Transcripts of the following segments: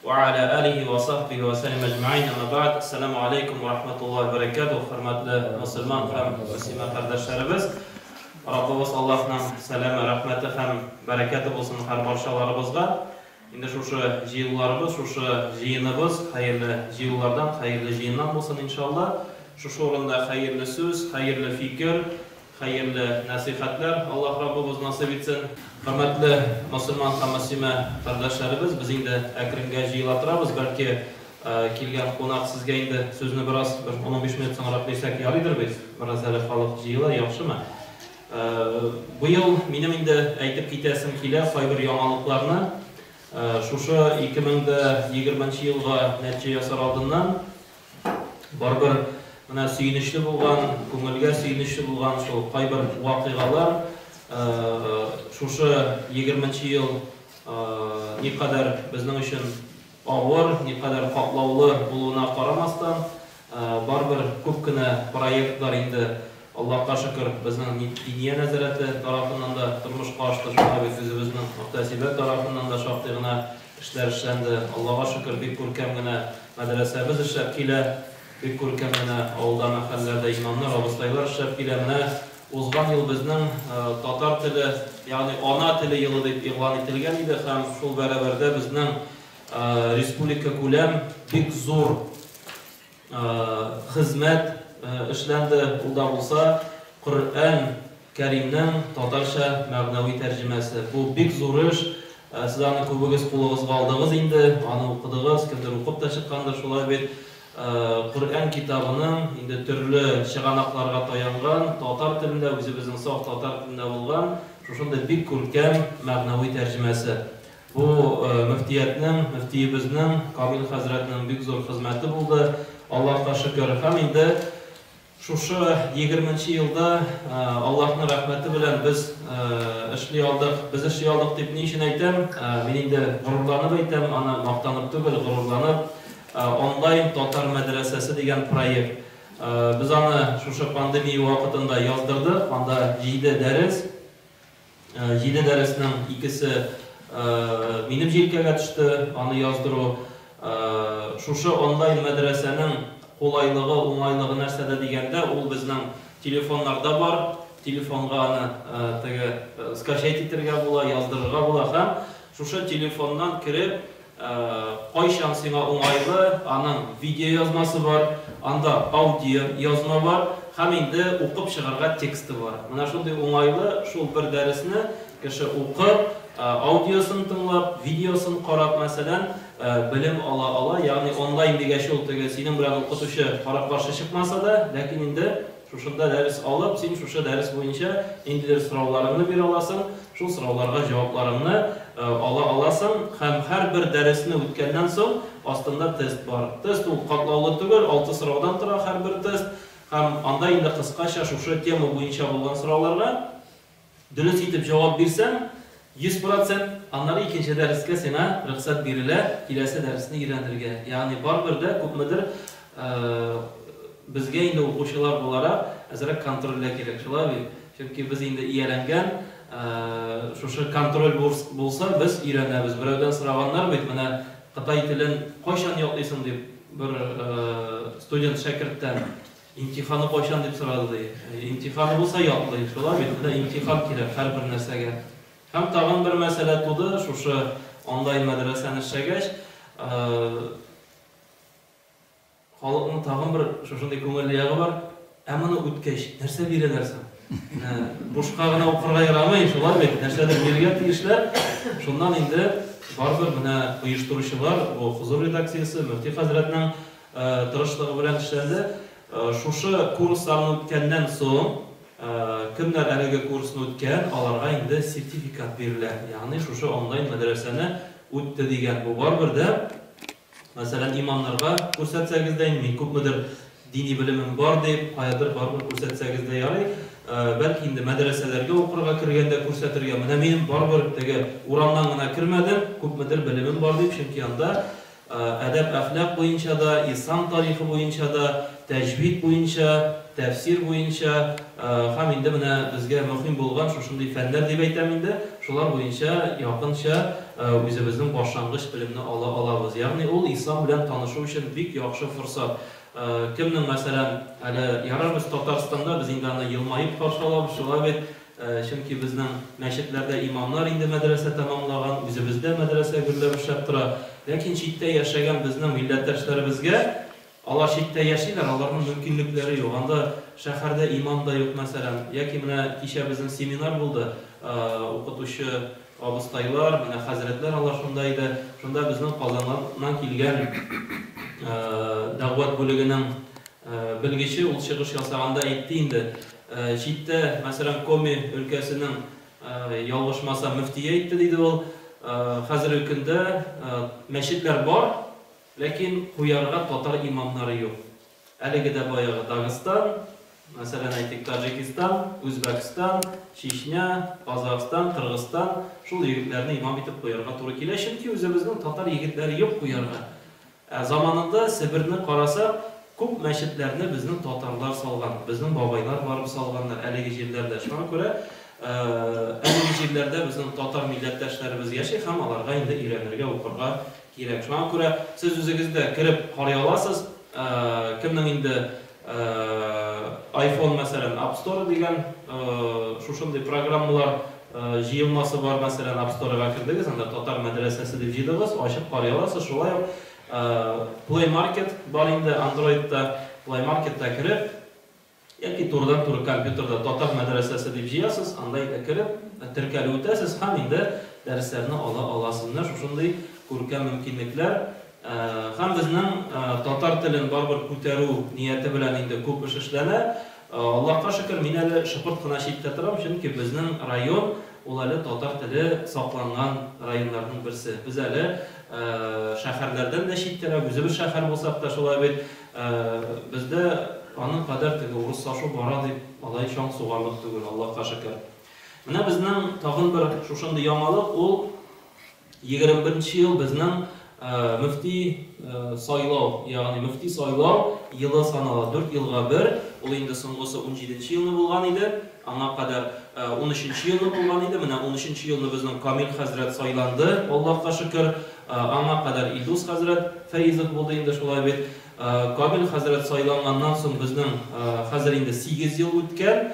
Ва аля алихи ва сахбихи ва саллим әҗмәгыйн, әмма бәгъд. Ассаламу алейкум ва рахматуллаһи ва баракатуһ. Хөрмәтле мөселман һәм мөслимә кардәшләребез, Раббыбыз Аллаһның сәламе, рәхмәте һәм бәрәкәте булсын һәр барчаларыбызга. Инде шушы җыелуларыбыз, шушы җыеныбыз хәерле җыелулардан, хәерле җыеннан булсын, иншалла. Шушы урында хәерле сүз, хәерле фикер, Хәерле нәсыйхәтләр Аллаһ Раббыбыз насыйп итсен. Хөрмәтле мосылман һәм мөслимә кардәшләребез, без инде әкренгә җыела торабыз, бәлки килгән кунак сезгә инде сүзне бераз, бер ун-унбиш минут соңрак бирсәк ярыйдыр бит, бераз әле халык җыела, яхшымы? Быел минем инде әйтеп китәсем килә кайбер яңалыкларны. Шушы 2020 нче елга нәтиҗә ясар алдыннан, Барыбер менә сөенечле булган, күңелгә сөенечле булган шул кайбер вакыйгалар, шушы егерменче ел никадәр безнең өчен авыр, никадәр катлаулы булуына карамастан, барыбер күп кенә проектлар инде, Аллаһка шөкер, безнең Диния нәзарәте тарафыннан да тормышка ашты, шулай бит үзебезнең мөхтәсибәт тарафыннан да шактый гына эшләр эшләнде. Аллага шөкер, бик күркәм генә мәдрәсәбез эшләп килә. Бик күркәм генә авылда, мәхәлләләрдә имамнар, абыстайлар эшләп килә. Менә узган ел безнең татар теле, ягъни ана теле елы дип игълан ителгән иде һәм шул бәрабәрдә безнең республикакүләм бик зур хезмәт эшләнде, ул да булса Коръән Кәримнең татарча мәгънәви тәрҗемәсе. Бу бик зур эш, сез аны күбегез кулыгызга алдыгыз инде, аны укыдыгыз, кемдер укып та чыккандыр, шулай бит. Коръән китабының инде төрле чыганакларга таянган, татар телендә, үзебезнең саф татар телендә булган шушындый бик күркәм мәгънәви тәрҗемәсе. Бу мөфтиятнең, мөфтиебезнең, Камил хәзрәтнең бик зур хезмәте булды, Аллаһка шөкер. Һәм инде шушы егерменче елда Аллаһның рәхмәте белән без эшли алдык. Без эшли алдык дип ни өчен әйтәм? Мин инде горурланып әйтәм, аны мактанып түгел, горурланып. Онлайн татар мәдрәсәсе дигән проект. Без аны шушы пандемия вакытында яздырдык. Анда җиде дәрес. Җиде дәреснең икесе минем җилкәгә төште, аны яздыру. Шушы онлайн мәдрәсәнең кулайлыгы, уңайлыгы нәрсәдә дигәндә, ул безнең телефоннарда бар. Телефонга аны теге скачать итергә була, яздырырга була һәм шушы телефоннан кереп, Кайчан сиңа уңайлы, аның видеоязмасы бар, анда аудиоязма бар һәм инде укып чыгарга тексты бар. Менә шундый уңайлы, шул бер дәресне кеше укып, аудиосын тыңлап, видеосын карап, мәсәлән, белем ала ала. Ягъни онлайн дигәч ул теге синең белән укытучы кара-каршы чыкмаса да, ләкин инде Шушында дәрес алып, син шушы дәрес буенча ниндидер сорауларыңны бирә аласың, шул сорауларга җавапларыңны ала аласың һәм һәрбер дәресне үткәннән соң астында тест бар. Тест ул катлаулы түгел, алты сораудан тора һәрбер тест һәм анда инде кыскача шушы тема буенча булган сорауларга Дөрес итеп җавап бирсәң, 100 процент, аннары икенче дәрескә сиңа рөхсәт бирелә, киләсе дәресне өйрәнергә. Ягъни барыбер дә күпмедер безгә инде укучылар буларак әзрәк контроль дә кирәк, шулай бит? Чөнки без инде ияләнгән, шушы контроль булса, без өйрәнәбез. Берәүдән сораганнар бит, менә кытай телен кайчан ятлыйсың дип, бер студент шәкерттән. Имтиханы кайчан дип сорады, ди. Имтиханы булса ятлый, шулай бит? Менә имтихан кирәк һәрбер нәрсәгә. Һәм тагын бер мәсьәлә туды, шушы онлайн мәдрәсәне эшләгәч, халыкның тагын бер шушындый күңелле ягы бар, ә моны үткәч, нәрсә бирәләр соң? Менә бушка гына укырга ярамый, шулай бит? Нәрсәдер бирергә тиешләр. Шуннан инде барыбер менә оештыручылар, бу Хозур редакциясе, мөфти хәзрәтнең Тырышлыгы белән эшләнде. Шушы курсларны үткәннән соң, кемнәр әлеге курсны үткән, аларга инде сертификат бирелә. Ягъни шушы онлайн мәдрәсәне үтте дигән. Бу барыбер дә, мәсәлән, имамнарга күрсәтсәгез дә инде, мин күпмедер дини белемем бар дип, каядыр барыбер күрсәтсәгез дә ярый. Бәлки инде мәдрәсәләргә укырга кергәндә күрсәтергә. Менә минем барыбер теге урамнан гына кермәдем, күпмедер белемем бар дип, чөнки анда Әдәп-әхлак буенча да, ислам тарихы буенча да, тәҗвид буенча, тәфсир буенча һәм инде менә безгә мөһим булган шушындый фәннәр дип әйтәм инде, шулар буенча якынча үзебезнең башлангыч белемне ала алабыз. Ягъни ул ислам белән танышу өчен бик яхшы форсат. Кемнең, мәсәлән, әле ярар без Татарстанда, без инде аны елмаеп каршы алабыз, шулай бит, чөнки безнең мәчетләрдә имамнар инде мәдрәсә тәмамлаган, үзебездә мәдрәсә гөрләп эшләп тора. Ләкин читтә яшәгән безнең милләттәшләребезгә, алар читтә яшиләр, аларның мөмкинлекләре юк. Анда шәһәрдә имам да юк, мәсәлән. Яки менә кичә безнең семинар булды, укытучы абыстайлар, менә хәзрәтләр алар шунда иде. Шунда безнең Казаннан килгән дәгъват бүлегенең белгече ул чыгыш ясаганда әйтте инде, читтә, мәсәлән, Коми өлкәсенең, ялгышмасам, мөфтие әйтте, диде ул, хәзерге көндә мәчетләр бар, ләкин куярга татар имамнары юк. Әлеге дә баягы Дагыстан, мәсәлән, әйтик, Таҗикистан, Үзбәкстан, Чечня, Казахстан, Кыргызстан, шул егетләрне имам итеп куярга туры килә, чөнки үзебезнең татар егетләре юк куярга. Ә заманында Себерне карасак, күп мәчетләрне безнең татарлар салган, безнең бабайлар барып салганнар әлеге җирләрдә. Шуңа күрә әлеге җирләрдә безнең татар милләттәшләребез яши һәм аларга инде өйрәнергә, укырга кирәк. Шуңа күрә сез үзегез дә кереп карый аласыз, кемнең инде iPhone, мәсәлән, App Store дигән шушындый программалар җыелмасы бар, мәсәлән, App Store-га кердегез, анда татар мәдрәсәсе дип җыйдыгыз, ачып карый аласыз. Шулай ук Play Market бар инде Android-та, Play Market-та кереп, яки турыдан-туры компьютерда татар мәдрәсәсе дип җыясыз, анда инде кереп, теркәлү үтәсез һәм инде дәресләрне ала аласыз. Менә шушындый күркәм мөмкинлекләр. Һәм безнең татар телен барыбер күтәрү нияте белән инде күп эш эшләнә. Аллаһка шөкер, мин әле шыпырт кына читтә торам, чөнки безнең район ул әле татар теле сакланган районнарның берсе. Без әле шәһәрләрдән дә читтәрәк, үзебез шәһәр булсак та шулай бит. Бездә аның кадәр теге урыслашу бара дип алай чаң сугарлык түгел, Аллаһка шөкер. Менә безнең тагын бер шушындый яңалык, ул 21 нче ел безнең мөфти сайлау, ягъни мөфти сайлау елы санала. 4 елга бер, ул инде соңгысы 17 нче елны булган иде, аңа кадәр 13 нче елны булган иде. Менә 13 нче елны безнең Камил хәзрәт сайланды, Аллаһка шөкер. Аңа кадәр Илдус хәзрәт Фәизов булды инде, шулай бит. Камил хәзрәт сайланганнан соң безнең хәзер инде 8 ел үткән.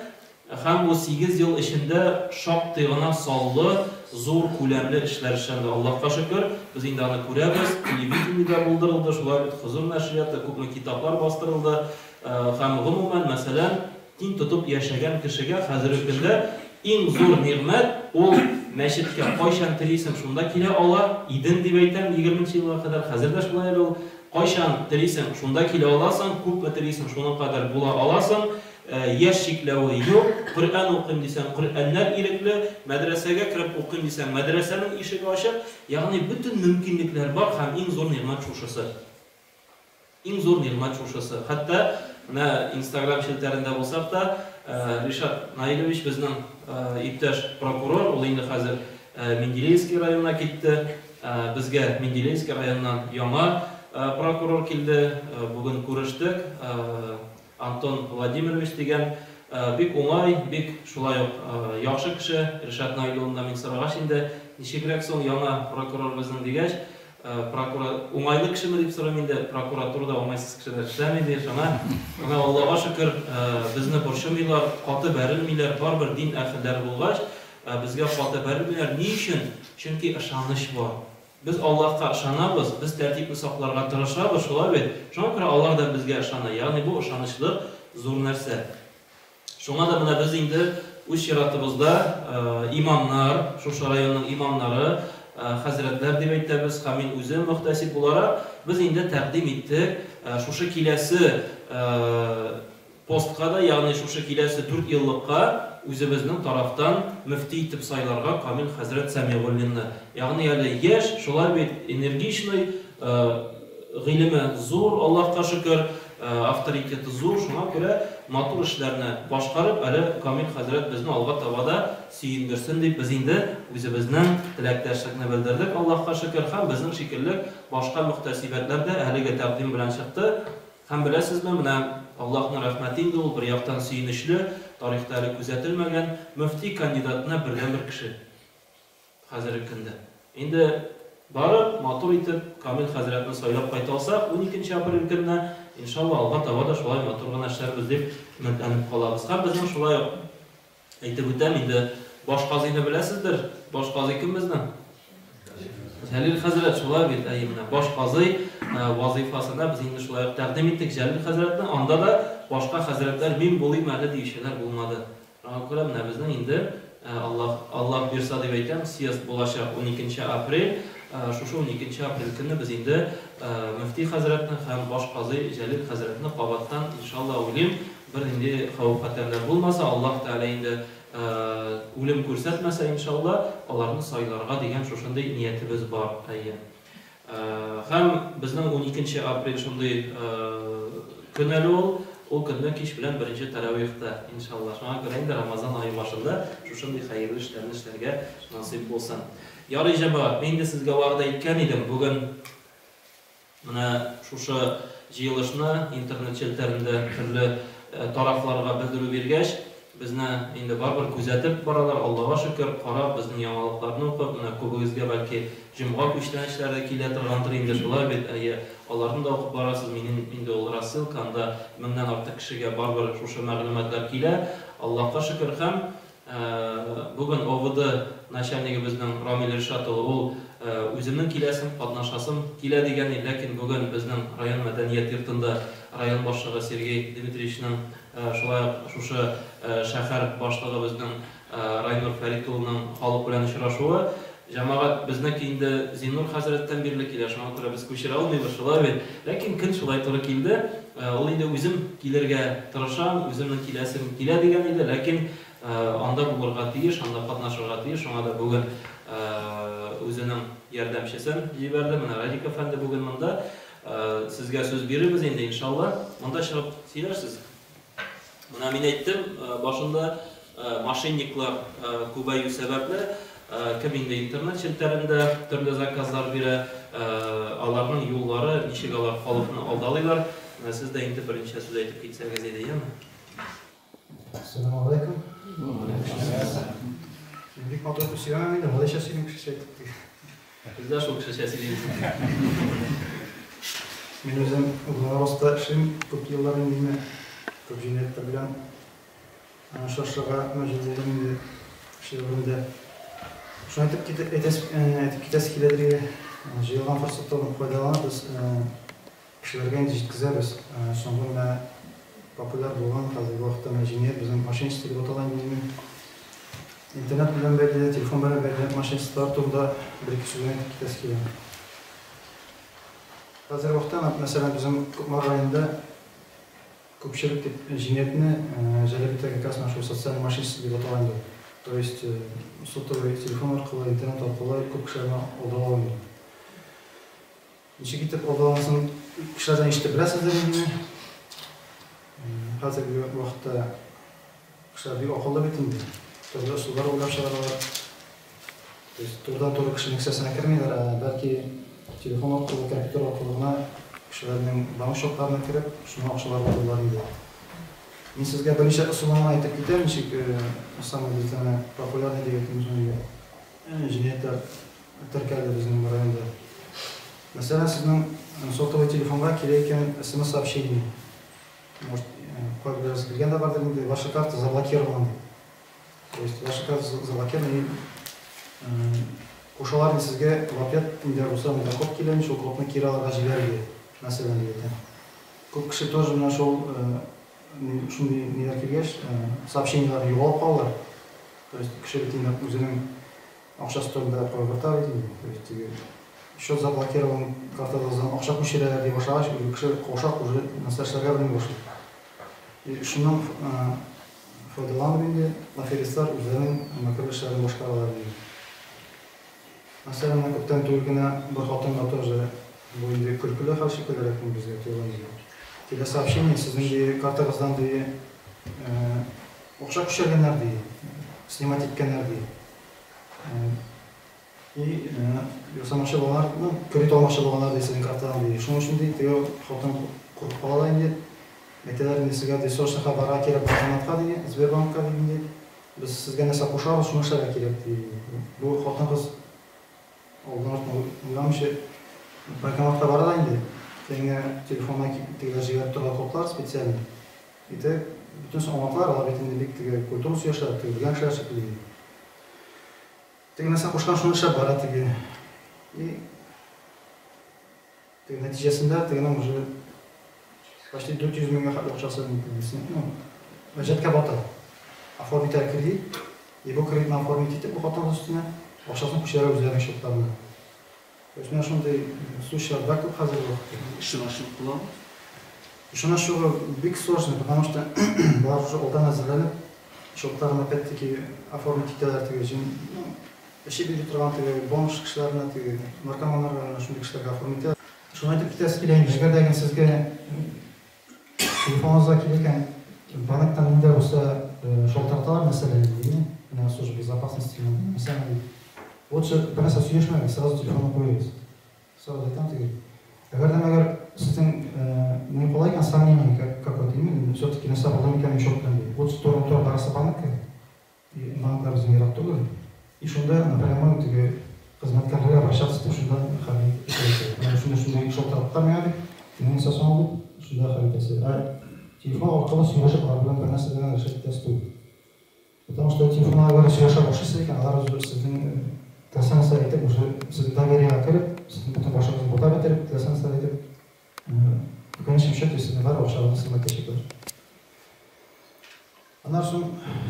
Һәм бу 8 ел эчендә шактый гына саллы, зур күләмле эшләр эшләнде, Аллаһка шөкер. Без инде аны күрәбез, телевидение дә булдырылды, шулай бит, Хозур нәшрияты, күпме китаплар бастырылды. Һәм гомумән, мәсәлән, дин тотып яшәгән кешегә хәзерге көндә иң зур нигъмәт ул мәчеткә кайчан телисең, шунда килә ала идең дип әйтәм, 20 нче елга кадәр, хәзер дә шулай әле ул. Кайчан телисең, шунда килә аласың, күпме телисең, шуның кадәр була аласың. Яшь чикләве юк. Коръән укыйм дисәң, Коръәннәр ирекле. Мәдрәсәгә кереп укыйм дисәң, мәдрәсәнең ишеге ачык. Ягъни бөтен мөмкинлекләр бар һәм иң зур нигъмәт шушысы. Иң зур нигъмәт шушысы. Хәтта менә Инстаграм челтәрендә булсак та, Ришат Наилевич безнең иптәш прокурор, ул инде хәзер Менделеевский районына китте. Безгә Менделеевский районыннан яңа прокурор килде. Бүген күрештек. Антон Владимирович дигән бик уңай, бик шулай ук яхшы кеше. Ришат Наил улыннан мин сорагач инде, ничегрәк соң яңа прокурор безнең дигәч, прокура уңайлы кешеме дип сорыйм инде, прокуратурада уңайсыз кешеләр эшләми ди. Шуңа менә Аллага шөкер, безне борчымыйлар, каты бәрелмиләр, барыбер дин әһелләре булгач, безгә каты бәрелмиләр. Ни өчен? Чөнки ышаныч бар. Без Аллаһка ышанабыз, без тәртипне сакларга тырышабыз, шулай бит? Шуңа күрә алар да безгә ышана. Ягъни бу ышанычлык зур нәрсә. Шуңа да менә без инде үз чиратыбызда имамнар, шушы районның имамнары, хәзрәтләр дип әйтәбез, һәм мин үзем мөхтәсиб буларак, без инде тәкъдим иттек, шушы киләсе постка да, ягъни шушы киләсе 4 еллыкка үзебезнең тарафтан мөфти итеп сайларга Камил хәзрәт Сәмигуллинны. Ягъни әле яшь, шулай бит, энергичный, гыйлеме зур, Аллаһка шөкер, авторитеты зур, шуңа күрә матур эшләрне башкарып, әле Камил хәзрәт безне алга таба да сөендерсен дип без инде үзебезнең теләктәшлекне белдердек, Аллаһка шөкер, һәм безнең шикелле башка мөхтәсибәтләр дә әлеге тәкъдим белән чыкты. Һәм беләсезме, менә Аллаһның рәхмәте инде ул, бер яктан сөенечле, тарихта әле күзәтелмәгән, мөфти кандидатына бердәнбер кеше хәзерге көндә. Инде барып, матур итеп Камил хәзрәтне сайлап кайта алсак, 12 апрель көнне, иншалла, алга таба да шулай матур гына эшләрбез дип өметләнеп калабыз. Һәм безнең шулай ук әйтеп үтәм, инде баш казыйны беләсездер, баш казый кем безнең? Җәлил хәзрәт, шулай бит, әйе, менә баш казый вазыйфасына без инде шулай ук тәкъдим иттек Җәлил хәзрәтне, анда да башка хәзрәтләр мин булыйм әле диючеләр булмады. Шуңа күрә менә безнең инде, Аллаһ, Аллаһ бирса дип әйтәм, съезд булачак уникенче апрель. Шушы уникенче апрель көнне без инде мөфти хәзрәтне һәм баш казый Җәлил хәзрәтне кабаттан, иншалла, уйлыйм, бернинди хәвеф-хәтәрләр булмаса, Аллаһ Тәгалә инде үлем күрсәтмәсә, иншалла, аларны сайларга дигән шушындый ниятебез бар. Әйе. Һәм безнең уникенче апрель шундый көн әле ул, ул көнне кич белән беренче тәравих та, иншалла. Шуңа күрә инде Рамазан ае башында шушындый хәерле эшләрне эшләргә насыйп булсын. Ярый, җәмәгать, мин инде сезгә вәгъдә иткән идем, бүген менә шушы җыелышны интернет челтәрендә төрле тарафларга белдерү биргәч, Безне инде барыбер күзәтеп баралар, Аллага шөкер, карап, безнең яңалыкларны укып, менә күбегезгә бәлки җомга күчтәнәчләре дә килә торгандыр инде, шулай бит, әйе, аларны да укып барасыз, минем инде ул рассылка, анда меңнән артык кешегә барыбер шушы мәгълүматлар килә, Аллаһка шөкер. Һәм бүген ОВД начальнигы безнең Рамил Ришат улы, ул үземнең киләсем, катнашасым килә дигән иде, ләкин бүген безнең район мәдәният йортында район башлыгы Сергей Дмитриевичның Шулай ук шушы шәһәр башлыгы безнең Райнур Фәрит улының халык белән очрашуы. Җәмәгать, безнеке инде Зиннур хәзрәттән бирле килә, шуңа күрә без күчерә алмыйбыз, шулай бит. Ләкин көн шулай туры килде. Ул инде үзем килергә тырышам, үземнең киләсем килә дигән иде, ләкин анда булырга тиеш, анда катнашырга тиеш, шуңа да бүген үзенең ярдәмчесен җибәрде. Менә Радик әфәнде бүген монда. Сезгә сүз бирербез инде, иншалла. Монда чыгып сөйләрсез. Менә мин әйттем, башында мошенниклар күбәю сәбәпле, кем инде интернет челтәрендә төрле заказлар бирә, аларның юллары, ничек алар халыкны алдалыйлар. Менә сез дә инде берничә сүз әйтеп китсәгез иде, яме? Ассаламу алейкум. Мин бик матур итеп сөйләмәм инде, малайча сөйлим, кешечә итеп. Без дә шул кешечә сөйлибез. Мин үзем Углегорскта эшлим күп еллар инде инде. Күп җинаятьләр белән очрашырга мәҗбүр булдым инде эш дәверендә. Шуны әйтеп китә, әйтәсе, әйтеп китәсе киләдер иде. Җыелган форсаттан файдаланып без Кешеләргә инде җиткезәбез. Соңгы менә популяр булган хәзерге вакытта менә җинаять безнең мошенничество дип атала инде үзенең. Интернет белән бәйле, телефон белән бәйле мошенничестволар турында бер-ике сүз генә әйтеп китәсе килә. Хәзерге вакытта, мәсәлән, безнең Кукмара районында күпчелек дип җинаятьне җәлеп итә как раз менә шул социальный мошенничество дип атала инде. То есть сотовый телефон аркылы, интернет аркылы күп кешеләрне алдалау инде. Ничек итеп алдаланысын кешеләрдән ишетеп беләсездер инде. Хәзерге вакытта кешеләр бик акыллы бит инде. Төрле ысуллар уйлап чыгаралар. То есть турыдан-туры кешенең кесәсенә кермиләр, ә бәлки телефон аркылы, компьютер аркылы гына кешеләрнең банк счетларына кереп, шуннан акчалар алалар инде. Мин сезгә берничә ысулын гына әйтеп китәм, ничек самый бездә популярный дип әйтим инде. Җинаятьләр теркәлде безнең районда. Мәсәлән, сезнең сотовый телефонга килә икән смс-сообщение. Может, кайберегез белгән дә бардыр инде, ваша карта заблокирована дип. То есть ваша карта заблокирована и кушалар инде сезгә в ответ инде булса монда код килә, шул кодны кире алырга җибәрергә, мәсәлән, дип әйтәм. Күп кеше тоже менә шул шундый ниләр килгәч, сообщениеләр югалып калалар. То есть кеше бит инде үзенең акчасы турында кайгырта бит инде. То есть теге счет заблокирован, картагыздан акча күчерәләр ди башлагач, уже кеше каушап уже нәрсә эшләргә белми башлый. И шуннан файдаланып инде аферистлар үзләренең мәкерле эшләрен башкаралар инде. Мәсәлән, менә күптән түгел генә бер хатынга тоже бу инде көлкеле хәл шикеллерәк инде безгә тоела инде. Килә сообщение, сезнең ди картагыздан ди Акча күчергәннәр, ди, снимать иткәннәр, ди. И ясамакчы булганнар, ну, кредит алмакчы булганнар, ди, сезнең картадан, ди. Шуның өчен, ди, теге хатын куркып кала да инде. Әйтәләр инде, сезгә, ди, срочно барырга кирәк банкоматка, ди, Сбербанкка, ди, инде. Без сезгә нәрсә кушабыз, шуны эшләргә кирәк, ди. Бу хатын-кыз Алдан артын уйламыйча банкоматка бара да инде. Тегеңә телефонына тегеләр җибәреп торган кодлар специальный. И теге бөтенесен аңлаталар, алар бит инде бик теге культурно сөйләшәләр, теге белгән кешеләр шикелле инде. Теге нәрсә кушкан, шуны эшләп бара теге. И теге нәтиҗәсендә тегенең уже почти 400 меңгә хәтле акчасы, ну, әҗәткә бата. Оформить итә кредит, и бу кредитны оформить итеп, бу хатын-кыз өстенә акчасын күчерә үзләренең счетларына. То есть менә шундый случайлар да күп хәзерге вакытта. Ышанычлы буламы? Ышанычлы бик сложно, потому что болар уже алдан әзерләнеп, счетларын опять-таки оформить итәләр теге җен, ну, эчеп йөри торган теге бомж кешеләренә, теге наркоманнарга, менә шундый кешеләргә оформить итәләр. Шуны әйтеп китәсе килә инде, әгәр дә сезгә телефоныгызга килә икән, банктан нинди булса шалтыраталар, мәсәлән, инде, менә служба безопасности, мәсәлән, лучше бер нәрсә сөйләшмәгез, сразу телефонны куегыз. Сразу әйтәм теге. Әгәр дә мәгәр сезнең не була икән сомнение какое-то, именно все-таки нәрсә булды микән счет белән дип. Лучше туры-туры барасы банкка, и банклар безнең ерак түгел. И шунда напрямую теге хезмәткәрләргә обращаться итеп, шунда хәл итәсе. Менә шундый шундый шалтыраттылар миңа дип, нәрсә соң дип, шунда хәл итәсе. Ә телефон аркылы сөйләшеп алар белән бер нәрсә дә решать итәсе түгел. Потому что телефон әгәр сөйләшә башлыйсыз икән, алар уже сезнең теләсә нәрсә әйтеп, уже сезнең довериега кереп, сезнең бөтен башыгызны бутап бетереп, теләсә нәрсә әйтеп, в конечном счете сезнең бар акчагызны сынап итәчәкләр. Аннан соң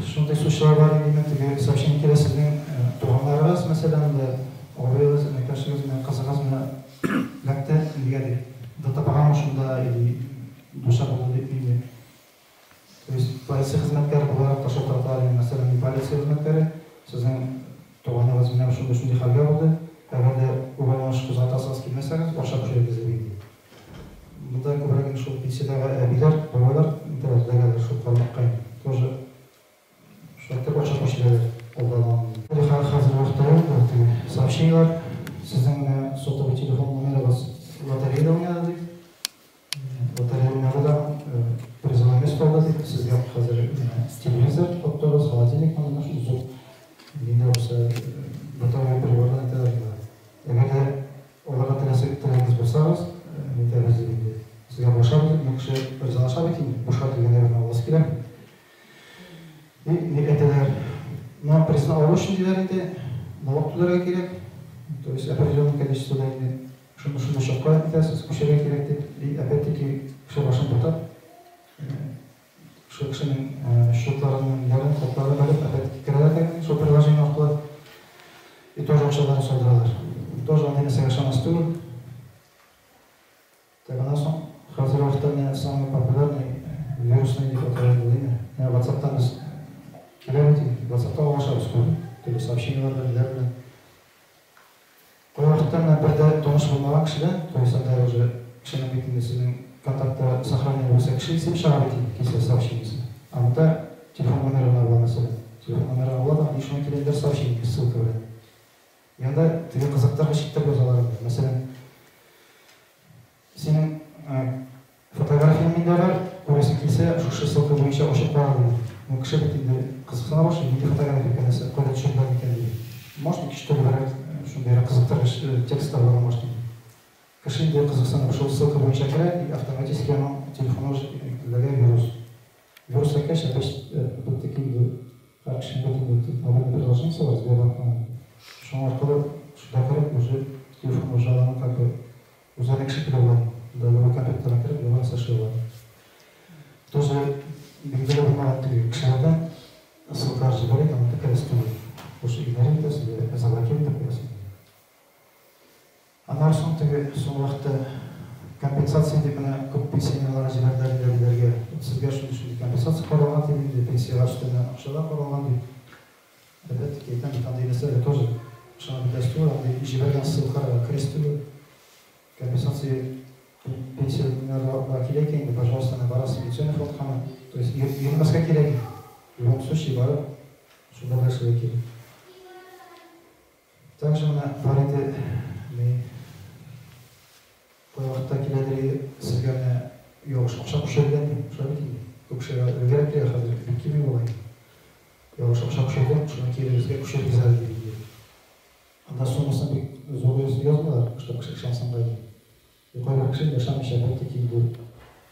шундый случайлар бар инде, теге сообщение килә сезнең туганнарыгыз, мәсәлән, дә абыегыз, энекәшегез, менә кызыгыз менә эләкте нигә дип, ДТПга шунда или дучар булды дип инде. То есть полиция хезмәткәре буларак та шалтыраталар инде, мәсәлән, полиция хезмәткәре, сезнең туганыгыз менә шундый шундый хәлгә булды, әгәр дә уголовный эш кузгатасыгыз килмәсәгез, акча күчерегез дип инде. Монда күбрәк инде шул пенсиядәге әбиләр, бабайлар эләгәләр шул кармакка инде. Тоже шулай итеп акча күчерәләр алдан. Хәзерге вакытта юк бу теге сообщениеләр, сезнең менә сотовый телефон номерыгыз лотереяда уйнады дип. Лотерея уйнады да призовой место алды дип, сезгә хәзер телевизор тоттыгыз, холодильник менә шул зур нинди булса бытовой приборлар әйтәләр инде. Әгәр дә аларга теләсә теләгегез булсагыз, нитәбез дип инде. Сезгә булышабыз дип, бу кеше ризалаша бит инде, бушка килгән әйберне аласы килә. И ни әйтәләр, но призны алу өчен диләр инде, налог түләргә кирәк, то есть определенное количество инде шуны шуны счетка итәсез, күчерергә кирәк дип, и опять-таки кеше башын бутап, шул кешенең счетларының ниләрен, кодларын белеп, опять-таки керәләр теге шул приложение аркылы, и тоже акчаларын салдыралар. Тоже андый нәрсәгә ышанасы түгел. Так, аннан соң хәзерге вакытта менә самый популярный вирусный дип атала инде, димме? Менә WhatsApp-тан без килә бит инде, WhatsApp-та аралашабыз күп, төрле сообщениеләр белән, ниләр белән. Кайвакытта менә бер дә таныш булмаган кешедән, то есть анда уже кешенең бит инде сезнең контактта сохранение булса, кеше исеме чыга бит инде килсә сообщениесе. А монда телефон номеры гына була, мәсәлән. Телефон номеры була да, и шуңа килә инде сообщение ссылка белән. И анда теге кызыктыргыч итеп язалар инде. Мәсәлән, синең фотографияң миндә бар, күрәсең килсә, шушы ссылка буенча ачып кара ди. Ну, кеше бит инде кызыксына башлый, нинди фотография икән, нәрсә, кайда төшерелгән икән ди. Может, ике-өч төрле берәр шундыйрак кызыктыргыч текст та булырга может инде. Кеше инде кызыксынып шул ссылка буенча керә, и автоматически аның телефоны уже эләгә вирус. Вирус эләккәч, опять опять-таки инде һәр кешенең бит инде мобильный приложениесе бар Сбербанкның. Шуның аркылы шунда кереп уже телефон уже аның как бы үзләренең кеше килә була. Монда любой компьютердан кереп, любой нәрсә эшли ала. Тоже билгеле булмаган теге кешеләрдән ссылкалар җибәрә икән, анда керәсе түгел. Лучше игнорировать итәсең, я заблокировать итеп куясың. Аннары соң теге соңгы вакытта компенсация дип менә күп пенсионерларга җибәрделәр инде әбиләргә. Сезгә шундый шундый компенсация каралган дип инде, пенсиягә өстәмә акча да каралган дип. Опять-таки әйтәм бит, андый нәрсәгә тоже ышанып бетәсе түгел, андый җибәргән ссылкаларга керәсе түгел. Компенсация пенсионерларга килә икән инде, пожалуйста, менә барасыз пенсионный фондкамы, то есть йөрмәскә кирәк. В любом случае барып, шунда белешергә кирәк. Также менә бар инде, ни кайвакытта киләдер иде, сезгә менә ялгыш акча күчерелгән дип, шулай бит инде. Күп кешегә элгәрәк килә, хәзер бик килми бугай. Ялгыш акча күчерелгән, шуны кире безгә күчерегез әле дип инде. Анда суммасын бик зур язмыйлар, чтобы кеше ышансын дип. Кайбер кеше инде ышанмыйча, опять-таки инде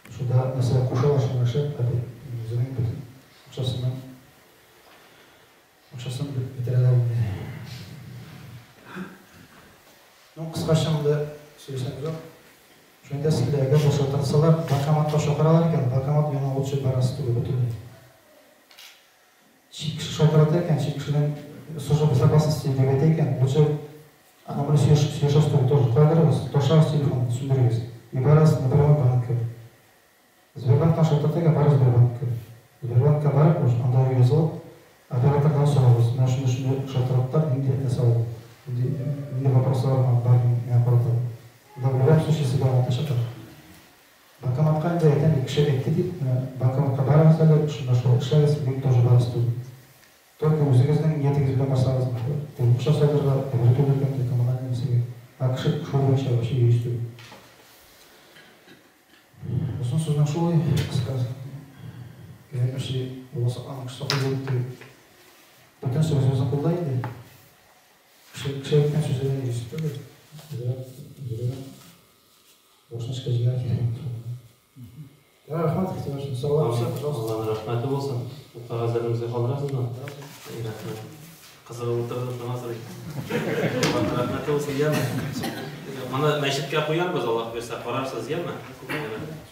шунда нәрсә кушалар, шуны эшләп, опять үзенең бөтен акчасын бетерәләр инде. Ну, кыскача монда сөйләсәм озак. Шуны әйтәсе килә, әгәр дә шалтыратсалар, банкоматка чакыралар икән, банкомат янына лучше барасы түгел бөтенләй. Чит кеше шалтырата икән, чит кешедән служба безопасности дип әйтә икән, лучше аның белән сөйләшәсе түгел тоже. Калдырыгыз, ташлагыз телефонны, сүндерегез. И барыгыз напрямую банкка. Сбербанктан шалтырата икән, барыгыз Сбербанкка. Сбербанкка барып, уж анда язылып, оператордан сорагыз. Менә шундый шундый шалтыраттылар, нинди нәрсә ул? Нинди нинди вопрослар бар миңа карата? Анда в любом случае сезгә аңлатачаклар. Банкоматка инде әйтәм бит, кеше әйтте дип, менә банкоматка барыгыз әле, шунда шулай эшләгез, мин тоже барасы түгел. Только үзегезнең ниятегез белән барсагыз, теге акча салырга, әйбер түләргә, теге коммунальный нәрсәгә. Ә кеше шул буенча вообще юрист түгел. Озын сүзнең шулай, кыскасы. Кирәкмеши, Алла сакласын, кеше сакал булып дип. Бөтен сүз үзебезнең кулда инде. Кеше, кеше әйткән сүзе белән юрист түгел. Әзрәк, үзебезнең башны эшкә җигәргә кирәк. Рәхмәт, игътибар өчен. Сораулар булса, пожалуйста. Алланың рәхмәте булсын. Бу кәгазьләрне безгә калдырасызмы? Рәхмәт. Кызыгып утырдым, шуңа сорыйм. Алланың рәхмәте булсын, яме. Моны мәчеткә куярбыз, Аллаһ бирсә, карарсыз, яме.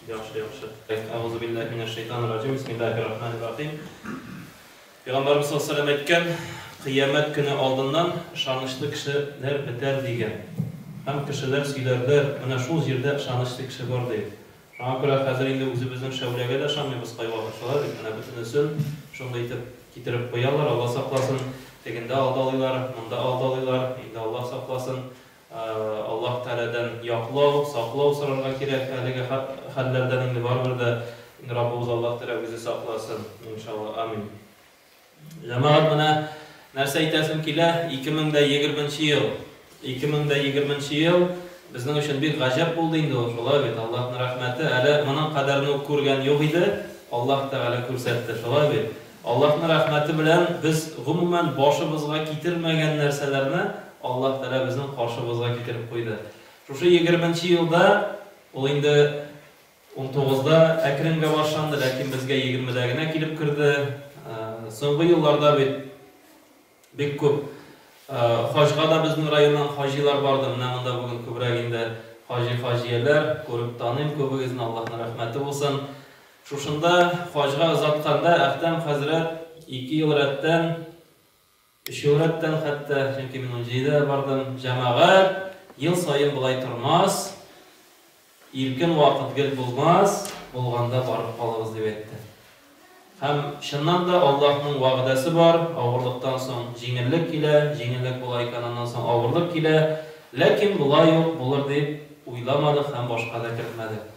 Яхшы, яхшы. Әгъузу биллаһи минәш шайтанир раҗим. Бисмиллаһир рахманир рахим. Пәйгамбәребез саллаллаһу алейһи ва сәлләм әйткән, Кыямәт көне алдыннан ышанычлы кешеләр бетәр дигән. Һәм кешеләр сөйләрләр, менә шул җирдә ышанычлы кеше бар диеп. Шуңа күрә хәзер инде үзебезнең шәүләгә дә ышанмыйбыз кайвакыт, шулай бит? Менә бөтенесен шундый итеп китереп куялар, Алла сакласын, тегендә алдалыйлар, монда алдалыйлар, инде Аллаһ сакласын, Аллаһ Тәгаләдән яклау, саклау сорарга кирәк әлеге хәлләрдән инде барыбер дә инде Раббыбыз Аллаһ Тәгалә үзе сакласын, иншалла, амин. Җәмәгать, менә нәрсә әйтәсем килә, 2020 нче ел, 2020 нче ел безнең өчен бик гаҗәп булды инде ул, шулай бит, Аллаһның рәхмәте, әле моның кадәрне үк күргән юк иде, Аллаһ Тәгалә күрсәтте, шулай бит. Аллаһның рәхмәте белән без гомумән башыбызга китермәгән нәрсәләрне Аллаһ Тәгалә безнең каршыбызга китереп куйды. Шушы егерменче елда, ул инде унтугызда әкренгә башланды, ләкин безгә егермедә генә килеп керде. Соңгы елларда бит бик күп хаҗга да безнең районнан хаҗилар барды. Менә монда бүген күбрәк инде хаҗи-хаҗияләр, күреп таныйм күбегезне, Аллаһның рәхмәте булсын. Шушында хаҗга озатканда Әхтәм хәзрәт ике ел рәттән, өч ел рәттән хәтта, чөнки мин унҗидедә дә бардым, җәмәгать, ел саен болай тормас, иркен вакыт гел булмас, булганда барып калыгыз, дип әйтте. Һәм, чыннан да, Аллаһның вәгъдәсе бар, авырлыктан соң җиңеллек килә, җиңеллек була икән, аннан соң авырлык килә, ләкин болай ук булыр дип уйламадык һәм башка да кертмәдек.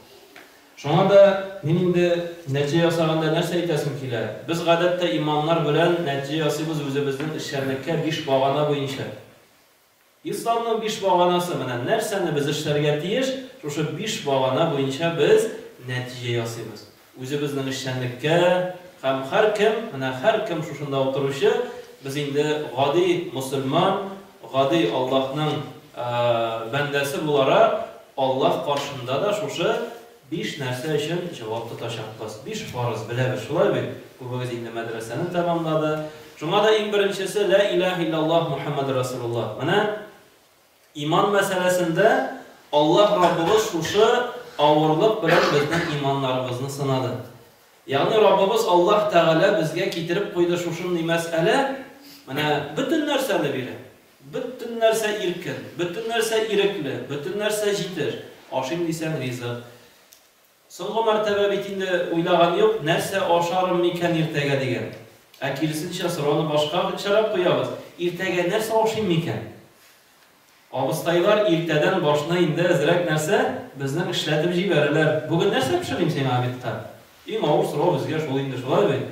Шуңа да мин инде нәтиҗә ясаганда нәрсә әйтәсем килә? Без гадәттә имамнар белән нәтиҗә ясыйбыз үзебезнең эшчәнлеккә биш багана буенча. Исламның биш баганасы, менә нәрсәне без эшләргә тиеш, шушы биш багана буенча без нәтиҗә ясыйбыз. Үзебезнең эшчәнлеккә һәм һәркем, менә һәркем шушында утыручы, без инде гади мосылман, гади Аллаһның бәндәсе буларак, Аллаһ каршында да шушы биш нәрсә өчен җавап тотачакбыз. Биш фарыз, беләбез, шулай бит? Күбегез инде мәдрәсәне тәмамлады. Шуңа да иң беренчесе, Лә иләһә илляллаһ Мухәммәдер Расулуллаһ. Менә иман мәсьәләсендә Аллаһ Раббыбыз шушы авырлык белән безнең иманнарыбызны сынады. Ягъни Раббыбыз Аллаһ Тәгалә безгә китереп куйды шушындый мәсьәлә, менә бөтен нәрсәне бирә. Бөтен нәрсә иркен, бөтен нәрсә ирекле, бөтен нәрсә җитеш. Ашыйм дисәң, ризык. Соңгы мәртәбә бит инде уйлаган юк, нәрсә ашарым микән иртәгә дигән. Ә киресенчә, сорауны башкачарак куябыз, иртәгә нәрсә ашыйм микән? Абыстайлар иртәдән башны инде әзрәк нәрсә, безнең эшләтеп җибәрәләр. Бүген нәрсә пешерим сиңа обедка? Иң авыр сорау безгә шул инде, шулай бит?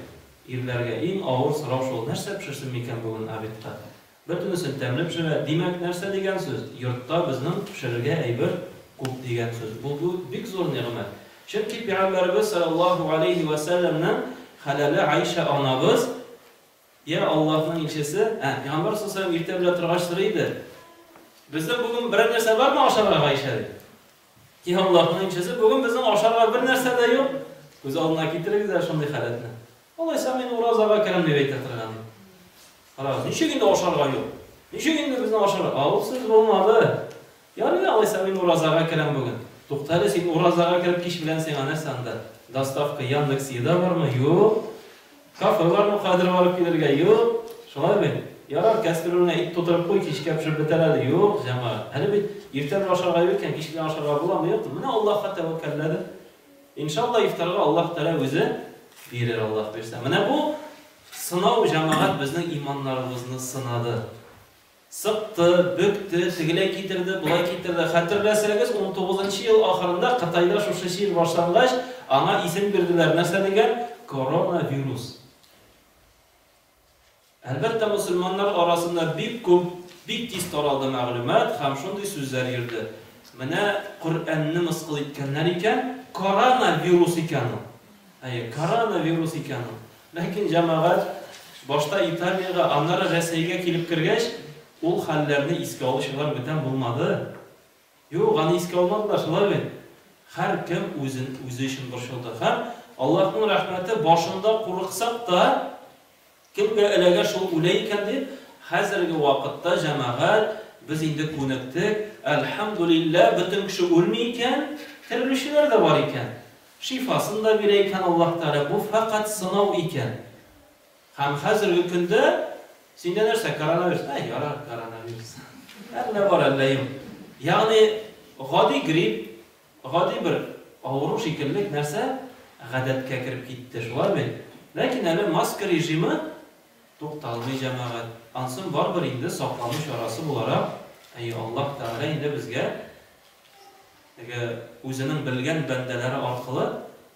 Ирләргә иң авыр сорау шул, нәрсә пешерсен микән бүген обедка? Бөтенесен тәмле пешерә. Димәк, нәрсә дигән сүз? Йортта безнең пешерергә әйбер күп дигән сүз. Бу бу бик зур нигъмәт. Чөнки Пәйгамбәребез салләллаһу галәйһи вә сәлләмнең хәләле Аиша анабыз, Йә Аллаһның илчесе, ә, Пәйгамбәр салләллаһу галәйһи вә сәлләм иртә белән торгач сорый иде, Безнең бүген берәр нәрсә бармы ашарга, Гайшә? Ди. И Аллаһның илчесе, бүген безнең ашарга бер нәрсә дә юк. Күз алдына китерегез әле шундый халәтне. Алайса мин уразага керәм дип әйтә торган иде. Карагыз, ничек инде ашарга юк? Ничек инде безнең ашарга? Ә ул сүз булмады. Ярый, алайса мин уразага керәм бүген. Туктале, син уразага кереп кич белән сиңа нәрсә анда? Доставка Яндекс Еда бармы? Юк. Кафе бармы кадер барып килергә? Юк. Шулай бит? Ярар, кәстрүлеңә ит тутырып куй, кичкә пешеп бетәр әле. Юк, җәмәгать. Әле бит иртән ашарга юк икән, кич белән ашарга буламы? Юк. Менә Аллаһка тәвәккәлләде. Иншалла, ифтарга Аллаһ Тәгалә үзе бирер, Аллаһ бирсә. Менә бу сынау, җәмәгать, безнең иманнарыбызны сынады. Сыкты, бөкте, тегеләй китерде, болай китерде. Хәтерләсәгез, унтугызынчы ел ахырында Кытайда шушы чир башлангач, аңа исем бирделәр. Нәрсә дигән? Коронавирус. Әлбәттә, мөселманнар арасында бик күп, бик тиз таралды мәгълүмат һәм шундый сүзләр йөрде. Менә Коръәнне мыскыл иткәннәр икән, коронавирус икән ул. Әйе, коронавирус икән ул. Ләкин җәмәгать башта Италиягә, аннары Рәсәйгә килеп кергәч, ул хәлләрне искә алучылар бүтән булмады. Юк, аны искә алмадылар, шулай бит? Һәркем үзен үзе өчен борчылды. Һәм, Аллаһның рәхмәте, башында курыксак та, кемгә эләгә, шул үлә икән дип, хәзерге вакытта, җәмәгать, без инде күнектек, әлхәмдүлилләһ, бөтен кеше үлми икән, терелүчеләр дә бар икән. Шифасын да бирә икән Аллаһ Тәгалә, бу фәкать сынау икән. Һәм хәзерге көндә синдә нәрсә, коронавирус? Әй, ярар, коронавирус. Әллә бар, әллә юк. Ягъни гади грипп, гади бер авыру шикелле нәрсә гадәткә кереп китте, шулай бит? Ләкин әле маска режимы тукталмый, җәмәгать. Ансын барыбер инде саклану чарасы буларак, әйе, Аллаһ Тәгалә инде безгә Теге үзенең белгән бәндәләре аркылы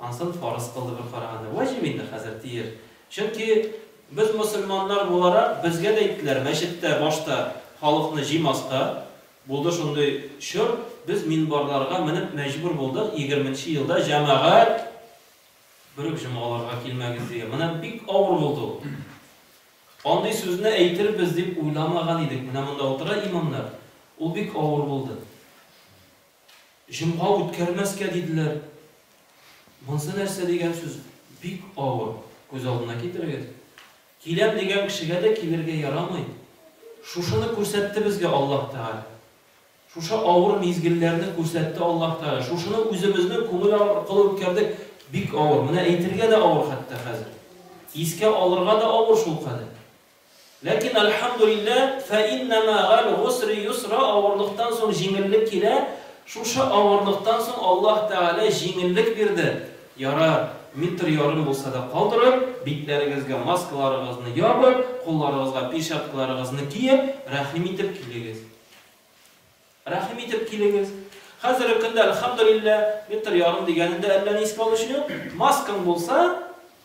ансын фарыз кылды бер караганда. Ваҗиб инде хәзер тиер. Чөнки без мосылманнар буларак безгә дә әйттеләр мәчеттә башта халыкны җыймаска. Булды шундый чор, без минбарларга менеп мәҗбүр булдык егерменче елда җәмәгать бер үк җомгаларга килмәгез дигән. Менә бик авыр булды ул. Андый сүзне әйтербез дип уйламаган идек. Менә монда утыра имамнар. Ул бик авыр булды. Җомга үткәрмәскә диделәр. Монсы нәрсә дигән сүз? Бик авыр. Күз алдына китерегез. Киләм дигән кешегә дә килергә ярамый. Шушыны күрсәтте безгә Аллаһ Тәгалә. Шушы авыр мизгелләрне күрсәтте Аллаһ Тәгалә. Шушыны үзебезнең күңел аркылы үткәрдек. Бик авыр. Менә әйтергә дә авыр хәтта хәзер. Искә алырга да авыр шулкадәр. Ләкин, әлхәмдүлилләһ, фә иннә мәгәл гусри юсра, авырлыктан соң җиңеллек килә. Шушы авырлыктан соң Аллаһ Тәгалә җиңеллек бирде. Ярар, метр ярым булса да калдырып, битләрегезгә маскаларыгызны ябып, кулларыгызга перчаткаларыгызны киеп, рәхим итеп килегез. Рәхим итеп килегез. Хәзерге көндә, әлхәмдүлилләһ, метр ярым дигәнендә әллә ни искә алучы юк. Маскаң булса,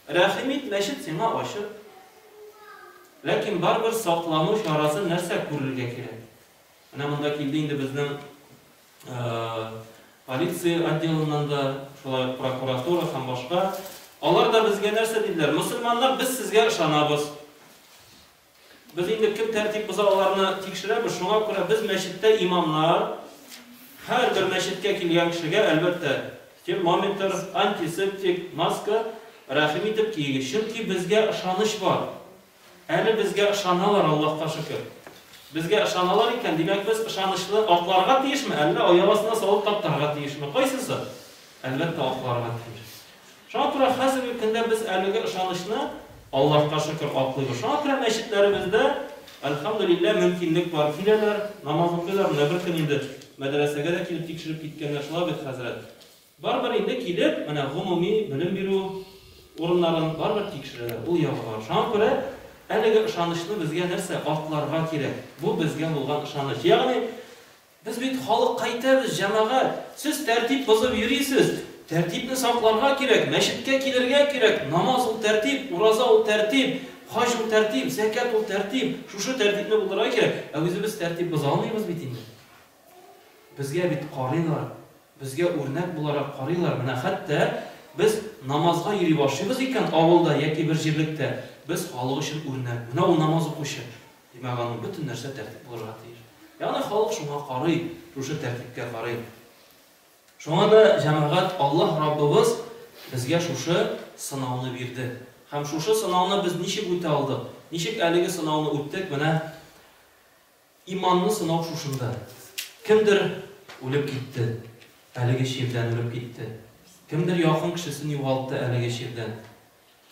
рәхим ит, мәчет сиңа ачык. Ләкин барыбер саклану чарасын нәрсә күрергә кирәк. Менә монда килде инде безнең полиция отделыннан да, шулай ук прокуратура һәм башка. Алар да безгә нәрсә диделәр? Мөселманнар, без сезгә ышанабыз. Без инде кем тәртип боза аларны тикшерәбез, шуңа күрә без мәчеттә имамнар һәрбер мәчеткә килгән кешегә, әлбәттә, термометр, антисептик, маска рәхим итеп киегез, чөнки безгә ышаныч бар. Әле безгә ышаналар, Аллаһка шөкер. Безгә ышаналар икән, димәк, без ышанычлы акларга тиешме, әллә аяк астына салып таптарга тиешме? Кайсысы? Әлбәттә, акларга тиеш. Шуңа күрә хәзерге көндә без әлеге ышанычны, Аллаһка шөкер, аклыйбыз. Шуңа күрә мәчетләребездә, әлхәмдүлилләһ, мөмкинлек бар. Киләләр, намаз укыйлар. Менә бер көн инде мәдрәсәгә дә килеп тикшереп киткәннәр. Шулай бит, хәзрәт? Барыбер инде килеп, менә гомуми белем бирү урыннарын барыбер тикшерәләр. Ул ягы бар. Шуңа күрә әлеге ышанычны безгә нәрсә, акларга кирәк. Бу безгә булган ышаныч. Ягъни, Без бит халыкка әйтәбез, җәмәгать, сез тәртип бозып йөрисез, тәртипне сакларга кирәк, мәчеткә килергә кирәк, намаз ул тәртип, ураза ул тәртип, хаҗ ул тәртип, зәкят ул тәртип, шушы тәртипне булдырырга кирәк. Ә үзебез тәртип боза алмыйбыз бит инде. Безгә бит карыйлар, безгә үрнәк буларак карыйлар. Менә хәтта без намазга йөри башлыйбыз икән авылда яки бер җирлектә, без халык өчен үрнәк. Менә ул намаз укучы. Димәк, аның бөтен нәрсә тәртип булырга тиеш. Ягъни халык шуңа карый, шушы тәртипкә карый. Шуңа да, җәмәгать, Аллаһ Раббыбыз безгә шушы сынауны бирде. Һәм шушы сынауны без ничек үтә алдык? Ничек әлеге сынауны үттек? Менә иманны сынау шушында. Кемдер үлеп китте, әлеге чирдән үлеп китте. Кемдер якын кешесен югалтты әлеге чирдән.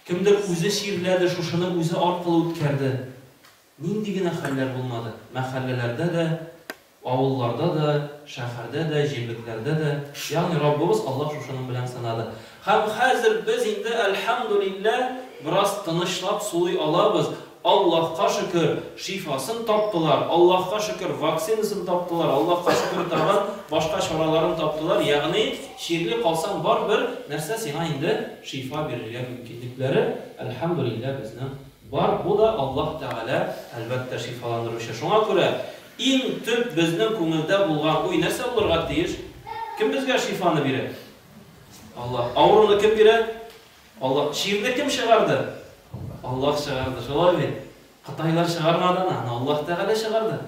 Кемдер үзе чирләде, шушыны үзе аркылы үткәрде. Нинди генә хәлләр булмады, мәхәлләләрдә дә, авылларда да, шәһәрдә дә, җирлекләрдә дә. Ягъни Раббыбыз Аллаһ шушының белән сынады. Һәм хәзер без инде, әлхәмдүлилләһ, бераз тынычлап сулый алабыз. Аллаһка шөкер, шифасын таптылар, Аллаһка шөкер, вакцинасын таптылар, Аллаһка шөкер, тагын башка чараларын таптылар. Ягъни чирли калсаң, барыбер нәрсә сиңа инде шифа бирергә мөмкинлекләре, әлхәмдүлилләһ, безнең Бар, бу да Аллаһ Тәгалә, әлбәттә, шифаландыручы. Шуңа күрә иң төп безнең күңелдә булган уй нәрсә булырга тиеш? Кем безгә шифаны бирә? Аллаһ. Авыруны кем бирә? Аллаһ. Чирне кем чыгарды? Аллаһ чыгарды. Шулай бит? Кытайлар чыгармады аны, аны Аллаһ Тәгалә чыгарды.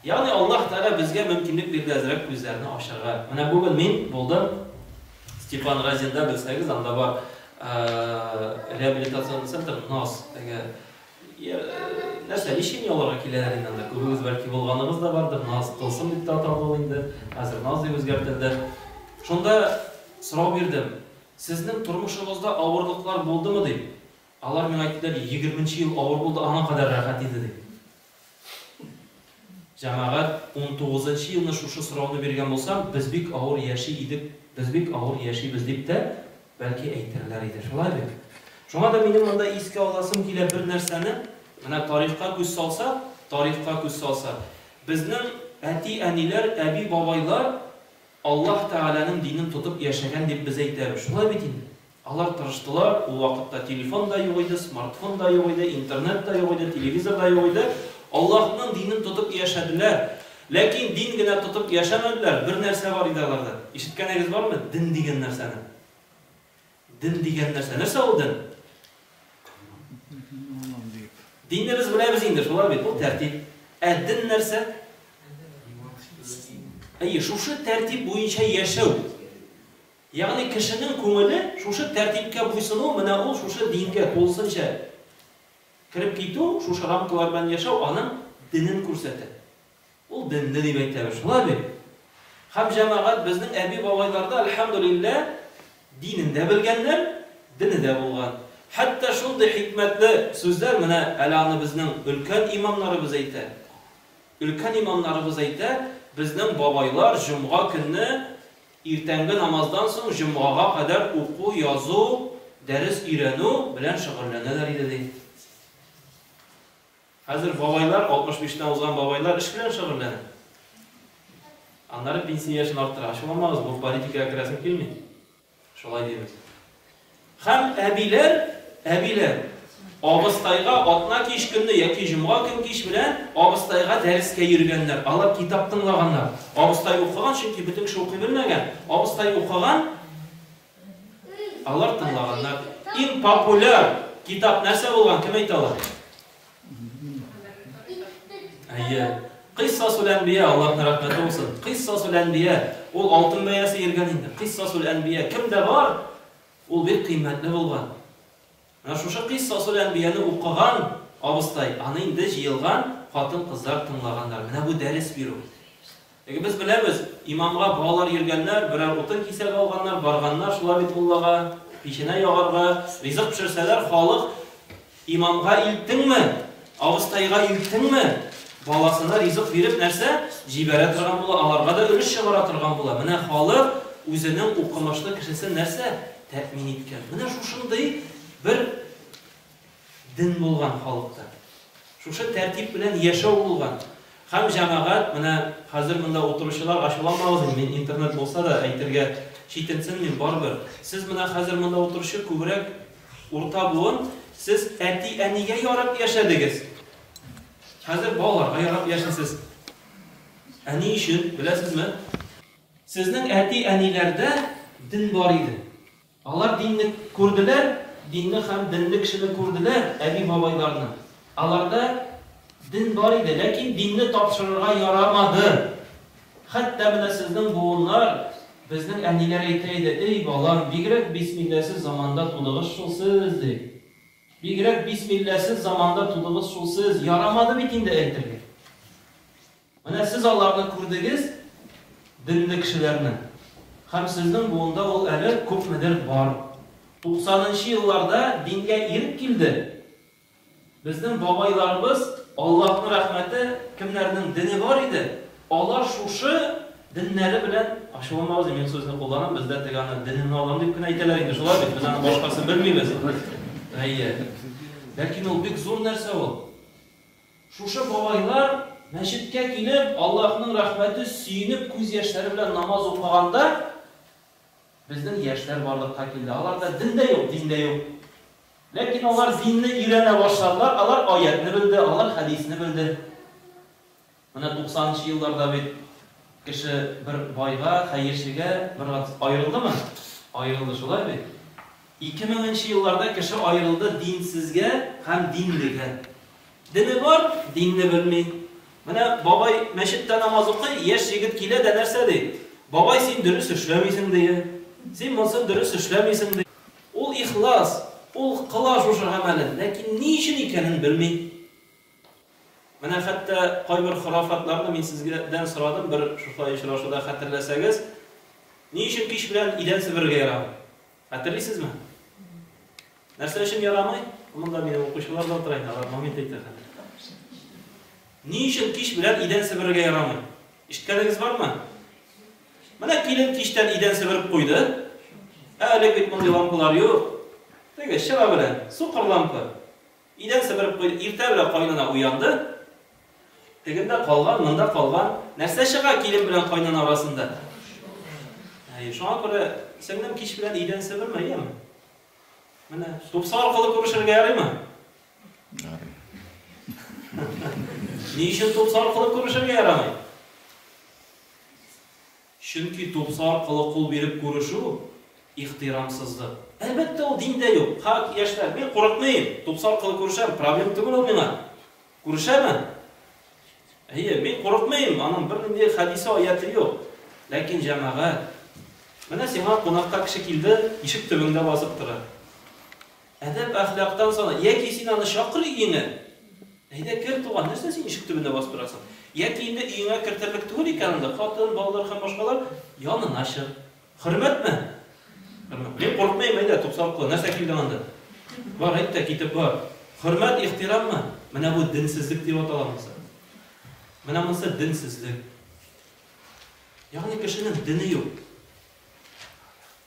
Ягъни Аллаһ Тәгалә безгә мөмкинлек бирде әзрәк күзләрне ачарга. Менә бүген мин булдым Степан Разинда, белсәгез, анда бар реабилитационный центр НАС. Теге нәрсә, лечение алырга киләләр инде анда. Күбегез бәлки булганыгыз да бардыр. НАС тылсым дип тә аталды ул инде. Хәзер НАС дип үзгәртелде. Шунда сорау бирдем. Сезнең тормышыгызда авырлыклар булдымы дип. Алар миңа әйттеләр, егерменче ел авыр булды, аңа кадәр рәхәт иде дип. Җәмәгать, унтугызынчы елны шушы сорауны биргән булсам, без бик авыр яши идек, без бик авыр яшибез дип тә, бәлки, әйтерләр иде. Шулай бит? Шуңа да минем монда искә аласым килә бер нәрсәне, менә тарихка күз салсак, тарихка күз салсак, безнең әти-әниләр, әби-бабайлар Аллаһ Тәгаләнең динен тотып яшәгән дип без әйтәбез. Шулай бит инде? Алар тырыштылар, ул вакытта телефон да юк иде, смартфон да юк иде, интернет та юк иде, телевизор да юк иде. Аллаһның динен тотып яшәделәр. Ләкин дин генә тотып яшәмәделәр, бер нәрсә бар иде аларда. Ишеткәнегез бармы дин дигән нәрсәне? Дин дигән нәрсә. Нәрсә ул дин? Динне без беләбез инде, шулай бит, ул тәртип. Ә дин нәрсә? Әйе, шушы тәртип буенча яшәү. Ягъни кешенең күңеле шушы тәртипкә буйсыну, менә ул шушы дингә тулысынча кереп китү, шушы рамкалар белән яшәү аның денен күрсәтә. Ул денле дип әйтәбез, шулай бит? Һәм, җәмәгать, безнең әби-бабайлар да, әлхәмдүлилләһ, динен дә белгәннәр, дене дә булган. Хәтта шундый хикмәтле сүзләр, менә әле аны безнең өлкән имамнарыбыз әйтә. Өлкән имамнарыбыз әйтә, безнең бабайлар җомга көнне Иртәнге намаздан соң җомгага кадәр уку, язу, дәрес өйрәнү белән шөгыльләнәләр иде, ди. Хәзер бабайлар, 65 тән узган бабайлар эш белән шөгыльләнә. Аннары пенсия яшен арттыра. Ачуланмагыз, бу политикага керәсем килми. Шулай дибез. Һәм әбиләр, әбиләр абыстайга атна кич көнне яки җомга көн кич белән абыстайга дәрескә йөргәннәр. Алар китап тыңлаганнар. Абыстай укыган, чөнки бөтен кеше укый белмәгән. Абыстай укыган, алар тыңлаганнар. Иң популяр китап нәрсә булган, кем әйтә ала? Әйе. Кыйссасул әнбия, Аллаһның рәхмәте булсын. Кыйссасул әнбия, ул алтын бәясе йөргән инде. Кыйссасул әнбия кемдә бар? Ул бик кыйммәтле булган. Менә шушы Кыйссасул әнбияне укыган абыстай, аны инде җыелган хатын-кызлар тыңлаганнар. Менә бу дәрес бирү. Теге без беләбез, имамга балалар йөргәннәр, берәр утын кисәге алганнар, барганнар шулай бит муллага, пиченә ягарга, ризык пешерсәләр, халык имамга илттеңме, абыстайга илттеңме, баласына ризык биреп нәрсә, җибәрә торган була, аларга да өлеш чыгара торган була. Менә халык үзенең укымышлы кешесен нәрсә, тәэмин иткән. Менә шушындый бер Дин булган халыкта. Шушы тәртип белән яшәү булган. Һәм җәмәгать, менә хәзер монда утыручылар, ачуланмагыз инде, мин интернет булса да әйтергә читенсенмим, барыбер. Сез менә хәзер монда утыручы күбрәк урта буын, сез әти-әнигә ярап яшәдегез. Хәзер балаларга ярап яшисез. Ә ни өчен, беләсезме? Сезнең әти-әниләрдә дин бар иде. Алар динне күрделәр, динне һәм денле кешене күрделәр, әби-бабайларны. Аларда Дин бар иде, ләкин динне тапшырырга ярамады. Хәтта менә сезнең буыннар, безнең әниләр әйтә иде, Эй, балам, бигрәк бисмилләсез заманда тудыгыз шул сез, ди. Бигрәк бисмилләсез заманда тудыгыз шул сез, ярамады бит инде әйтергә. Менә сез аларны күрдегез, денле кешеләрне. Һәм сезнең буында ул әле күпмедер бар. Туксанынчы елларда дингә ирек килде. Безнең бабайларыбыз, Аллаһның рәхмәте, кемнәрнең дене бар иде, алар шушы деннәре белән, ачуланмагыз инде, мин сүзне кулланам, бездә теге аны денеңне алам дип кенә әйтәләр инде, шулай бит, без аның башкасын белмибез. Әйе. Ләкин ул бик зур нәрсә ул. Шушы бабайлар мәчеткә килеп, Аллаһның рәхмәте, сөенеп, күз яшьләре белән намаз укыганда, безнең яшьләр барлыкка килде. Аларда дин дә юк, дин дә юк. Ләкин алар динне өйрәнә башладылар, алар аятьне белде, алар хәдисне белде. Менә туксанынчы елларда бит кеше бер байга, хәерчегә бер аерылдымы? Аерылды, шулай бит? Ике меңенче елларда кеше аерылды динсезгә һәм динлегә. Дине бар, динне белми. Менә бабай мәчеттә намаз укый, яшь егет килә дә нәрсә ди? Бабай, син дөрес эшләмисең, ди. Син монысын дөрес эшләмисең, ди. Ул ихлас, ул кыла шушы гамәлен, ләкин ни өчен икәнен белми. Менә хәтта кайбер хорафатларны мин сезгәдән сорадым бер шушылай очрашуда, хәтерләсәгез, ни өчен кич белән идән себерергә ярамый? Хәтерлисезме? Нәрсә өчен ярамый? Монда минем укучылар да утыра инде, алар момент әйтә хәзер. Ни өчен кич белән идән себерергә ярамый? Ишеткәнегез бармы? Менә килен кичтән идән себереп куйды. Ә элек бит мондый лампалар юк. Теге чыра белән, сукыр лампа. Идән себереп куйды. Иртә белән кайнана уянды. Тегендә калган, монда калган. Нәрсә чыга килен белән кайнана арасында? Әйе, шуңа күрә, сеңлем, кич белән идән себермә, яме. Менә, тупса аркылы күрешергә ярыймы? Ярый. Ни өчен тупса аркылы күрешергә ярамый? Чөнки тупса аркылы кул биреп күрешү ихтирамсызлык. Әлбәттә, ул диндә юк. Ха, яшьләр, мин курыкмыйм, тупса аркылы күрешәм, проблем түгел ул миңа. Күрешәме? Әйе, мин курыкмыйм, аның бернинди хәдисе, аяте юк. Ләкин, җәмәгать, менә сиңа кунакка кеше килде, ишек төбеңдә басып тора. Әдәп-әхлактан сана, яки син аны чакыр өеңә. Әйдә, кер, туган, нәрсә син ишек төбендә басып торасың? Яки инде өеңә кертерлек түгел икән анда, хатын, балалар һәм башкалар, янына чык. Хөрмәтме? Хөрмәт. Мин курыкмыйм, әйдә, тупса аркылы, нәрсә килдең анда? Бар, әйт тә, китеп бар. Хөрмәт, ихтираммы? Менә бу денсезлек дип атала монысы. Менә монысы денсезлек. Ягъни кешенең дене юк.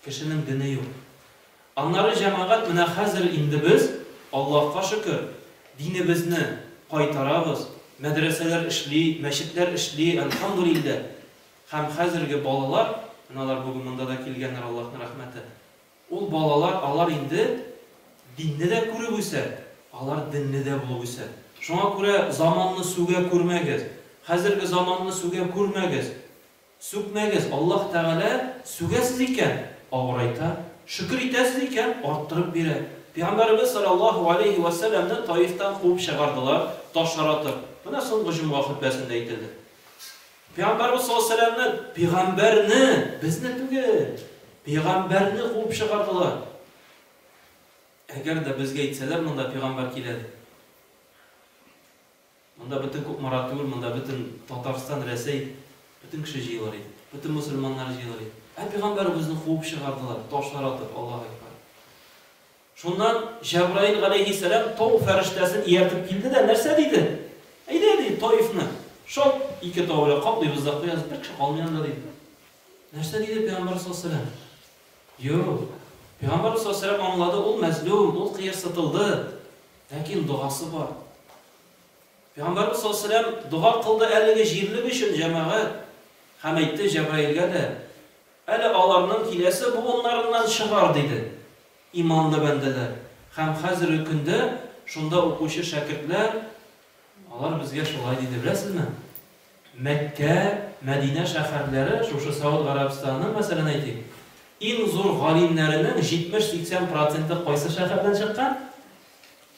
Кешенең дене юк. Аннары, җәмәгать, менә хәзер инде без, Аллаһка шөкер, динебезне кайтарабыз, мәдрәсәләр эшли, мәчетләр эшли, әлхәмдүлилләһ. Һәм хәзерге балалар, менә алар бүген монда да килгәннәр, Аллаһның рәхмәте, ул балалар, алар инде динне дә күреп үсә, алар денле дә булып үсә. Шуңа күрә заманны сүгә күрмәгез, хәзерге заманны сүгә күрмәгез. Сүкмәгез, Аллаһ Тәгалә сүгәсез икән, авырайта, шөкер итәсез икән, арттырып бирә. Пәйгамбәребез салләллаһу галәйһи вә сәлләмне Таифтан куып чыгардылар, ташлар атып. Менә соңгы җомга хөтбәсендә әйтелде. Пәйгамбәребез саллаллаһу галәйһи ва сәлләмне, пәйгамбәрне, безне түгел, пәйгамбәрне куып чыгардылар. Әгәр дә безгә әйтсәләр, монда пәйгамбәр килә дип. Монда бөтен Кукмара түгел, монда бөтен Татарстан, Рәсәй, бөтен кеше җыелыр иде. Бөтен мөселманнар җыелыр иде. Ә пәйгамбәребезне куып чыгардылар, ташлар атып, Аллаһу әкбәр. Шуннан Җәбраил галәйһиссәлам тау фәрештәсен ияртеп килде дә нәрсә диде? Әйдә, ди, Таифны шап ике тау белән каплыйбыз да куябыз, бер кеше калмый анда, диде. Нәрсә диде пәйгамбәр саллаллаһу алейһи ва сәлләм? Юк. Пәйгамбәр саллаллаһу алейһи ва сәлләм аңлады, ул мәзлүм, ул кыерсытылды. Ләкин догасы бар. Пәйгамбәрбез саллаллаһу алейһи ва сәлләм дога кылды әлеге җирлек өчен, җәмәгать. Һәм әйтте Җәбраилгә дә, Әле аларның киләсе буыннарыннан чыгар, диде. Иманлы бәндәләр. Һәм хәзерге көндә шунда укучы шәкертләр, алар безгә шулай диде, беләсезме? Мәккә, Мәдинә шәһәрләре, шушы Сауд Гарәбстанының, мәсәлән, әйтик, иң зур галимнәренең 70-80 проценты кайсы шәһәрдән чыккан?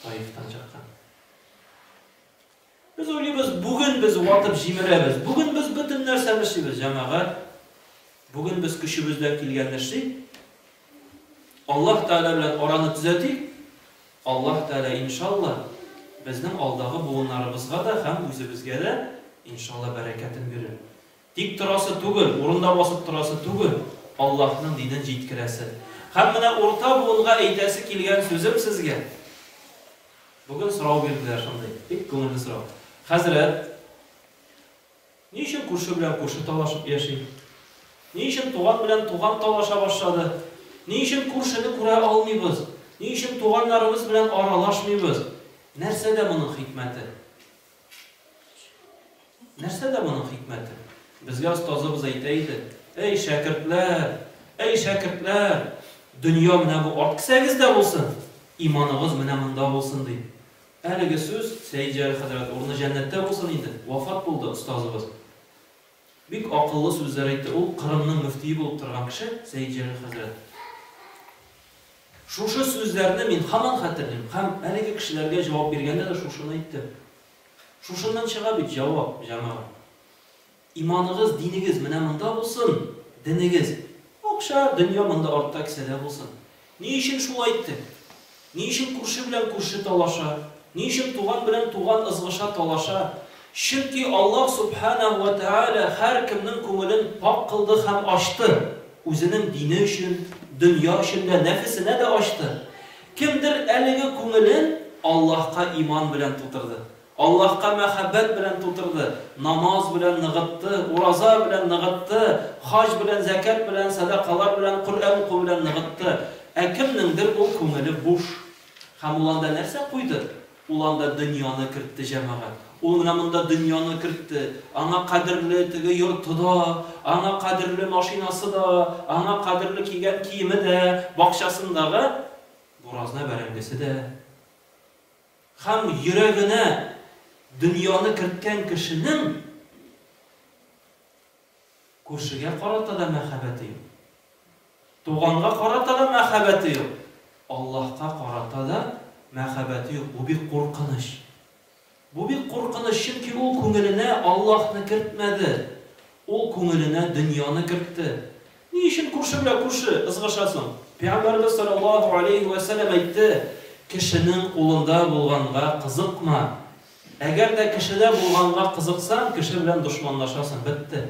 Таифтан чыккан. Без уйлыйбыз, бүген без ватып җимерәбез, бүген без бөтен нәрсәне эшлибез, җәмәгать. Бүген без көчебездән килгәнне эшлик. Аллаһ Тәгалә белән араны төзәтик. Аллаһ Тәгалә, иншалла, безнең алдагы буыннарыбызга да һәм үзебезгә дә, иншалла, бәрәкәтен бирер. Тик торасы түгел, урында басып торасы түгел, Аллаһның динен җиткерәсе. Һәм менә урта буынга әйтәсе килгән сүзем сезгә. Бүген сорау бирделәр шундый, бик күңелле сорау. Хәзрәт, ни өчен күрше белән күрше талашып яши? Ни өчен туган белән туган талаша башлады? Ни өчен күршене күрә алмыйбыз? Ни өчен туганнарыбыз белән аралашмыйбыз? Нәрсәдә моның хикмәте? Нәрсәдә моның хикмәте? Безгә остазыбыз әйтә иде, Әй, шәкертләр! Әй, шәкертләр! Дөнья менә бу арт кесәгездә булсын, иманыгыз менә монда булсын, ди. Әлеге сүз, Сәетҗәлил хәзрәт, урыны җәннәттә булсын инде, вафат булды остазыбыз. Бик акыллы сүзләр әйтте. Ул Кырымның мөфтие булып торган кеше, Сәетҗәлил хәзрәт. Шушы сүзләрне мин һаман хәтерлим һәм әлеге кешеләргә җавап биргәндә дә шушыны әйттем. Шушыннан чыга бит җавап, җәмәгать. Иманыгыз, динегез менә монда булсын, денегез. Акча, дөнья монда артта кесәдә булсын. Ни өчен шулай иттек? Ни өчен күрше белән күрше талаша? Ни өчен туган белән туган ызгыша, талаша? Чөнки Аллаһ Сүбхәнәһү вә Тәгалә һәркемнең күңелен пакь кылды һәм ачты. Үзенең дине өчен, дөнья өчен дә, нәфесенә дә ачты. Кемдер әлеге күңелен Аллаһка иман белән тутырды. Аллаһка мәхәббәт белән тутырды, намаз белән ныгытты, ураза белән ныгытты, хаҗ белән, зәкят белән, сәдакалар белән, Коръән уку белән ныгытты. Ә кемнеңдер ул күңеле буш. Һәм ул анда нәрсә куйды? Ул анда дөньяны кертте, җәмәгать. Ул менә монда дөньяны кертте. Аңа кадерле теге йорты да, аңа кадерле машинасы да, аңа кадерле кигән киеме дә, бакчасындагы буразна бәрәңгесе дә. Һәм йөрәгенә дөньяны керткән кешенең күршегә карата да мәхәббәте юк. Туганга карата да мәхәббәте юк. Аллаһка карата да мәхәббәте юк. Бу бик куркыныч. Бу бик куркыныч, чөнки ул күңеленә Аллаһны кертмәде. Ул күңеленә дөньяны кертте. Ни өчен күрше белән күрше ызгыша соң? Пәйгамбәребез салләллаһу галәйһи вә сәлләм әйтте, Кешенең кулында булганга кызыкма. Әгәр дә кешедә булганга кызыксаң, кеше белән дошманлашасың, бетте.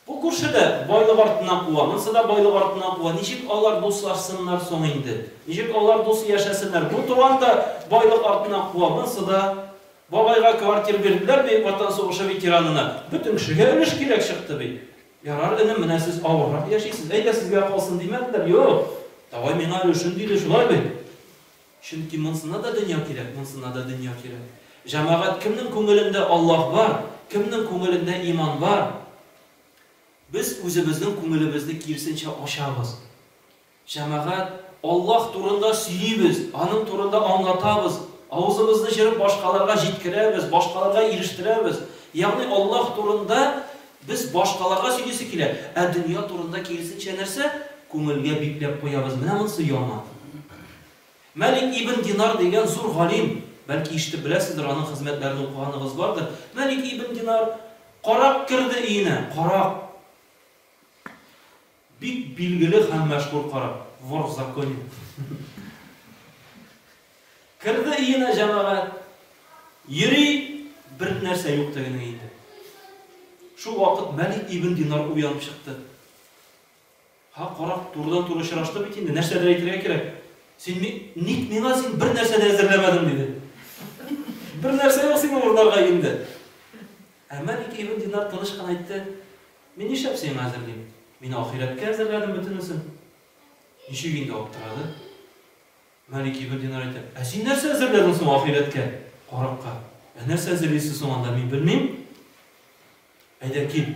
Бу күрше дә байлык артыннан куа, монысы да байлык артыннан куа. Ничек алар дуслашсыннар соң инде? Ничек алар дус яшәсеннәр? Бу туган да байлык артыннан куа, монысы да. Бабайга квартир бирделәр, Бөек Ватан сугышы ветеранына. Бөтен кешегә өлеш кирәк чыкты бит. Ярар, энем, менә сез авыррак яшисез, әйдә сезгә калсын димәделәр, юк, давай миңа өлешен диде, шулай бит? Чөнки монсына да дөнья кирәк, монсына да дөнья кирәк. Җәмәгать, кемнең күңелендә Аллаһ бар, кемнең күңелендә иман бар, без үзебезнең күңелебезне киресенчә ачабыз. Җәмәгать, Аллаһ турында сөйлибез, Аның турында аңлатабыз, авызыбызны җырып башкаларга җиткерәбез, башкаларга ирештерәбез. Ягъни Аллаһ турында без башкаларга сөйлисе килә, ә дөнья турында киресенчә нәрсә? Күңелгә бикләп куябыз. Менә монысы яман. Мәлик ибн Динар дигән зур галим, бәлки ишетеп беләсездер, аның хезмәтләрен укыганыгыз бардыр. Мәлик ибн Динар карак керде өенә, карак. Бик билгеле һәм мәшһүр карак, вор в законе. Керде өенә җәмәгать. Йөри, бер нәрсә юк тегенең өендә. Шул вакыт Мәлик ибн Динар уянып чыкты. Һа, карак турыдан-туры очрашты бит инде, нәрсәдер әйтергә кирәк. Син ник миңа син бер нәрсә дә әзерләмәдең, диде. Бер нәрсә юк синең урларга өеңдә. Ә Мәлик ибн Динар тыныч кына әйтте, Мин нишләп сиңа әзерлим? Мин ахирәткә әзерләдем бөтенесен. Ничек инде аптырады. Мәлик ибн Динар әйтә, Ә син нәрсә әзерләдең соң ахирәткә, каракка? Ә нәрсә әзерлисез соң анда, мин белмим. Әйдә кил.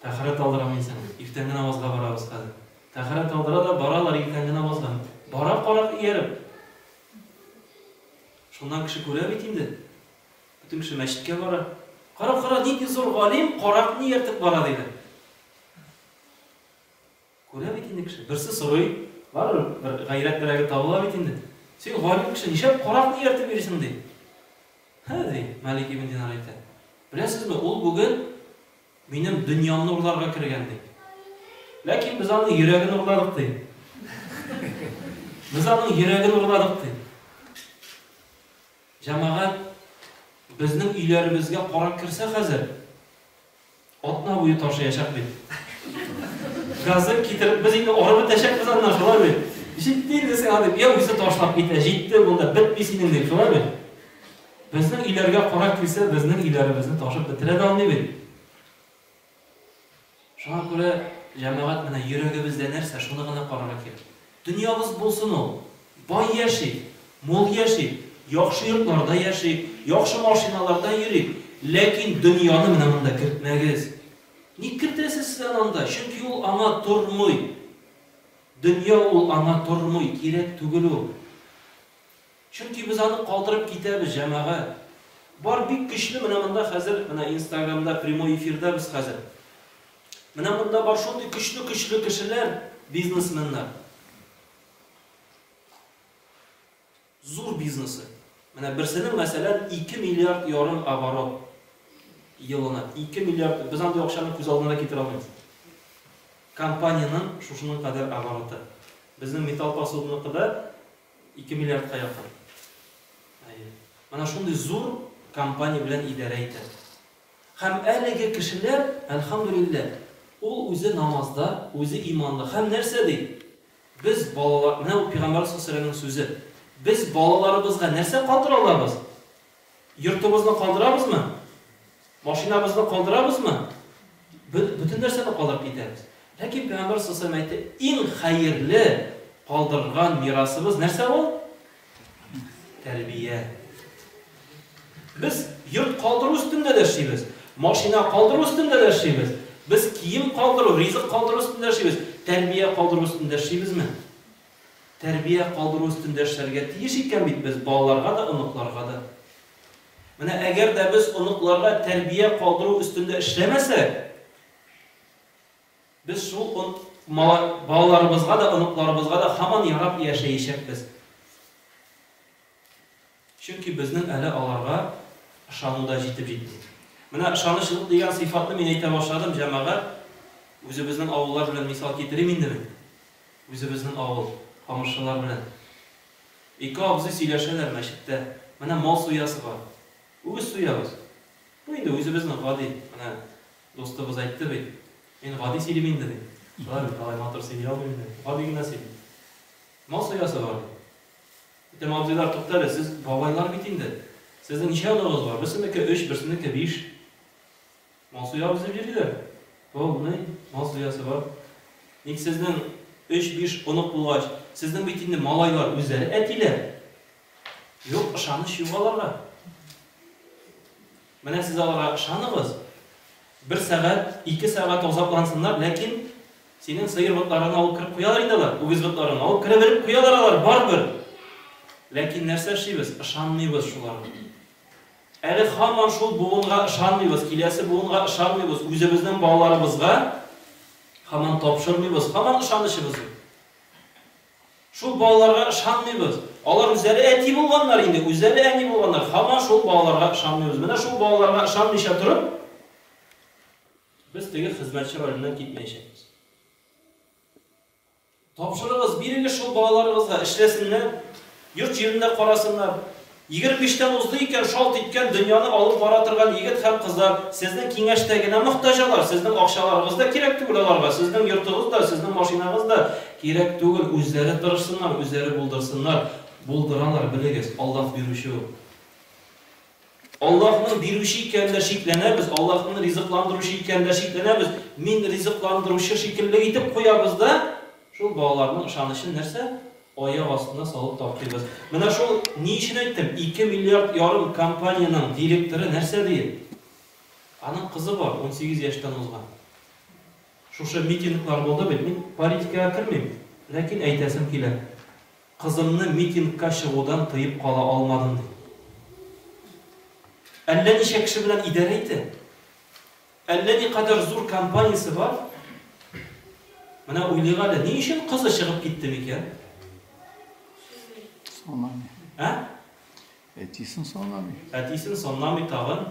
Тәһарәт алдырам мин сиңа. Иртәнге намазга барабыз хәзер. Тәһарәт алдыра да баралар иртәнге намазга. Бара карак ияреп. Шуннан кеше күрә бит инде. Бөтен кеше мәчеткә бара. Кара, кара, нинди зур галим, каракны ияртеп бара, диләр. Күрә бит инде кеше. Берсе сорый, барыбер бер гайрәт берәге табыла бит инде. Син галим кеше, нишләп каракны ияртеп йөрисең, ди. Һә, ди, Малик ибн Динар әйтә. Беләсезме, ул бүген минем дөньямны урларга кергән, ди. Ләкин без аның йөрәген урладык, ди. Без аның йөрәген урладык, ди. Җәмәгать, безнең өйләребезгә карак керсә хәзер, Атна буе ташыячак бит. Газын китереп, без инде арып бетәчәкбез аннан, шулай бит? Җитте инде сиңа дип, я үзе ташлап китә, җитте, монда бетми синең дип, шулай бит? Безнең өйләргә карак килсә, безнең өйләребезне ташып бетерә дә алмый бит. Шуңа күрә, җәмәгать, менә йөрәгебездә нәрсә, шуны гына карарга кирәк. Дөньябыз булсын ул. Бай яшик, мул яшик, яхшы йортларда яшик, яхшы машиналарда йөрик, ләкин дөньяны менә монда кертмәгез. Ник кертәсез сез аны анда? Чөнки ул аңа тормый. Дөнья ул аңа тормый, кирәк түгел ул. Чөнки без аны калдырып китәбез, җәмәгать. Бар бик көчле менә монда хәзер, менә инстаграмда прямой эфирда без хәзер. Менә монда бар шундый көчле-көчле кешеләр, бизнесменнар. Зур бизнесы. Менә берсенең, мәсәлән, 2 миллиард ярым оборот елына. 2 миллиард, без андый акчаны күз алдына да китерә алмыйбыз. Компаниянең шушының кадәр обороты. Безнең металл посудныкы да 2 миллиардка якын. Әйе. Менә шундый зур компания белән идарә итә. Һәм әлеге кешеләр, әлхәмдүлилләһ, ул үзе намазда, үзе иманлы. Һәм нәрсә ди? Без балалар, менә ул Пәйгамбәрбез саллаллаһу галәйһи ва сәлләмнең сүзе. Без балаларыбызга нәрсә калдыра алабыз? Йортыбызны калдырабызмы? Машинабызны калдырабызмы? Бөтен нәрсәне калдырып китәбез. Ләкин Пәйгамбәр саллаллаһу галәйһи ва сәлләм әйтте, иң хәерле калдырган мирасыбыз нәрсә ул? Тәрбия. Без йорт калдыру өстендә дә эшлибез, машина калдыру өстендә дә эшлибез. Без кием калдыру, ризык калдыру өстендә эшлибез. Тәрбия калдыру өстендә эшлибезме? Тәрбия калдыру өстендә эшләргә тиеш икән бит без балаларга да, оныкларга да. Менә әгәр дә без оныкларга тәрбия калдыру өстендә эшләмәсәк, без шул он балаларыбызга да, оныкларыбызга да һаман ярап яшәячәкбез. Чөнки безнең әле аларга ышану да җитеп җитми. Менә ышанычлылык дигән сыйфатны мин әйтә башладым, җәмәгать. Үзебезнең авыллар белән мисал китерим инде мин. Үзебезнең авыл, камышлылар белән. Ике абзый сөйләшәләр мәчеттә. Менә мал суясы бар. Үгез суябыз. Бу инде үзебезнең гади. Менә дустыбыз әйтте бит. Мин гади сөйлим инде, ди. Шулай бит, алай матур сөйли алмыйм инде. Гади генә сөйлим. Мал суясы бар, ди. Әйтәм, абзыйлар, туктале, сез бабайлар бит инде. Сезнең ничә оныгыз бар? Берсенеке өч, берсенеке биш. Мал суябыз дип йөриләр. Полный мал суясы бар. Ник сезнең өч-биш онык булгач, сезнең бит инде малайлар үзләре әтиләр. Юк, ышаныч юк аларга. Менә сез аларга ышаныгыз. Бер сәгать, ике сәгать азаплансыннар, ләкин синең сыер ботларыңны алып кереп куялар инде алар, үгез ботларыңны алып кереп элеп куялар алар, барыбер. Ләкин нәрсә эшлибез? Ышанмыйбыз шуларга. Әле һаман шул буынга ышанмыйбыз, киләсе буынга ышанмыйбыз, үзебезнең балаларыбызга һаман тапшырмыйбыз, һаман ышанычыбыз юк. Шул балаларга ышанмыйбыз. Алар үзләре әти булганнар инде, үзләре әни булганнар, һаман шул балаларга ышанмыйбыз. Менә шул балаларга ышанмыйча торып, без теге хезмәтче роленнән китмәячәкбез. Тапшырыгыз, бирегез шул балаларыгызга, эшләсеннәр, йорт-җирен дә карасыннар. 25 тән узды икән, шалт иткән дөньяны алып бара торган егет һәм кызлар сезнең киңәштә генә мохтаҗ алар, сезнең акчаларыгыз да кирәк түгел аларга, сезнең йортыгыз да, сезнең машинагыз да кирәк түгел, үзләре тырышсыннар, үзләре булдырсыннар. Булдыралар, белегез, Аллаһ бирүче ул. Аллаһның бирүче икәненә шикләнәбез, Аллаһның ризыкландыручы икәненә шикләнәбез. Мин ризыкландыручы шикелле итеп куябыз да, шул балаларның ышанычын нәрсә? Аяк астына салып таптыйбыз. Менә шул ни өчен әйттем, 2 миллиард ярым компаниянең директоры нәрсә ди? Аның кызы бар, 18 яшьтән узган. Шушы митинглар булды бит, мин политикага кермим, ләкин әйтәсем килә. Кызымны митингка чыгудан тыеп кала алмадым, ди. Әллә ничә кеше белән идарә итә. Әллә никадәр зур компаниясе бар. Менә уйлыйк әле, ни өчен кызы чыгып китте микән? Ә? Әтисен санамый. Әтисен санламый тагын.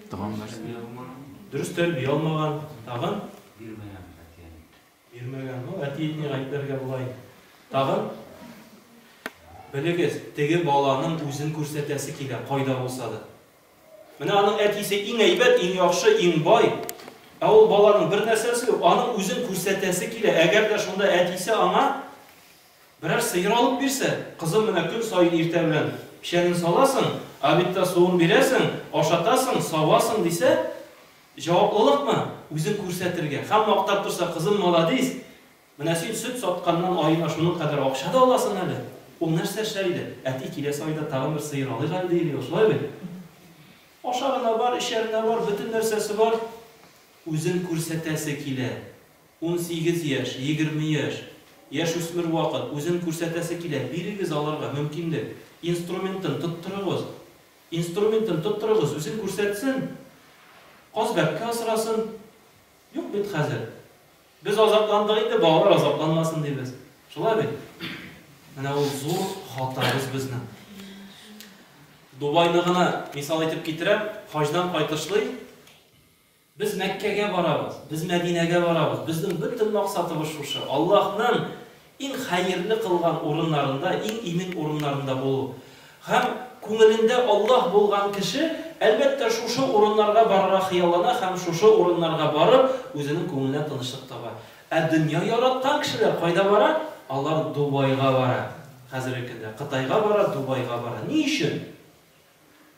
Тагын нәрсә? Дөрес тәрбия алмаган. Тагын? Бирмәгән әти-әни. Бирмәгән. Ну, әти-әни гаепләргә була инде. Тагын? Белегез, теге баланың үзен күрсәтәсе килә, кайда булса да. Менә аның әтисе иң әйбәт, иң яхшы, иң бай. Ә ул баланың бер нәрсәсе юк, аның үзен күрсәтәсе килә. Әгәр дә шунда әтисе аңа берәр сыер алып бирсә, кызым, менә көн саен иртә белән печәнен саласың, обедта суын бирәсең, ашатасың, савасың дисә, җаваплылыкмы? Үзен күрсәтергә. Һәм мактап торса, кызым, маладис, Менә син сөт сатканнан аена шуның кадәр акча да аласың әле. Ул нәрсә эшләр иде? Әти, киләсе айда тагын бер сыер алыйк әле, дияр иде ул, шулай бит? Ашарына бар, эчәренә бар, бөтен нәрсәсе бар. Үзен күрсәтәсе килә. 18 яшь, 20 яшь, яшүсмер вакыт, үзен күрсәтәсе килә. Бирегез аларга мөмкинлек. Инструментын тоттырыгыз. Инструментын тоттырыгыз, үзен күрсәтсен. Каз бәбкә асрасын. Юк бит хәзер. Без азапландык инде, балалар азапланмасын дибез. Шулай бит? Менә ул зур хатабыз безнең. Дубайны гына мисал итеп китерәм, хаҗдан кайтышлый без Мәккәгә барабыз, без Мәдинәгә барабыз. Безнең бөтен максатыбыз шушы. Аллаһның иң хәерле кылган урыннарында, иң имин урыннарында булу. Һәм күңелендә Аллаһ булган кеше, әлбәттә, шушы урыннарга барырга хыяллана һәм шушы урыннарга барып, үзенең күңеленә тынычлык таба. Ә дөнья яраткан кешеләр кайда бара? Алар Дубайга бара. Хәзерге көндә Кытайга бара, Дубайга бара. Ни өчен?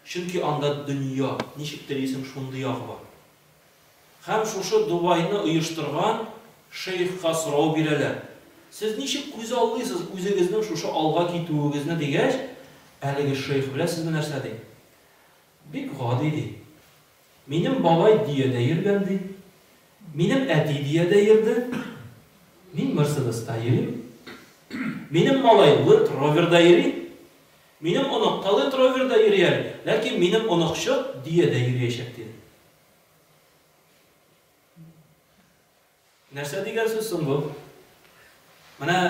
Чөнки анда дөнья, ничек телисең, шундый ягы бар. Һәм шушы Дубайны оештырган шейхка сорау бирәләр, Сез ничек күзаллыйсыз үзегезнең шушы алга китүегезне дигәч, әлеге шейх беләсезме нәрсә ди? Бик гади ди. Минем бабай дөядә йөргән ди. Минем әти дөядә йөрде. Мин Мерседеста йөрим. Минем малай Ленд Роверда йөри. Минем онык та Ленд Роверда йөри әле. Ләкин минем оныкчык дөядә йөриячәк, диде. Нәрсә дигән сүз соң бу? Менә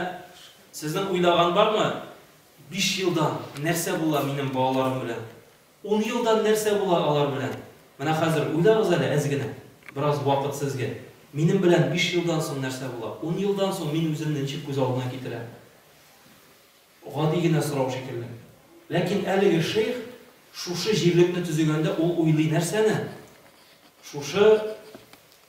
сезнең уйлаган бармы? 5 елдан нәрсә була минем балаларым белән? 10 елдан нәрсә була алар белән? Менә хәзер уйлагыз әле әз генә. Бераз вакыт сезгә. Минем белән 5 елдан соң нәрсә була? 10 елдан соң мин үземне ничек күз алдына китерәм? Гади генә сорау шикелле. Ләкин әлеге шейх шушы җирлекне төзегәндә ул уйлый нәрсәне? Шушы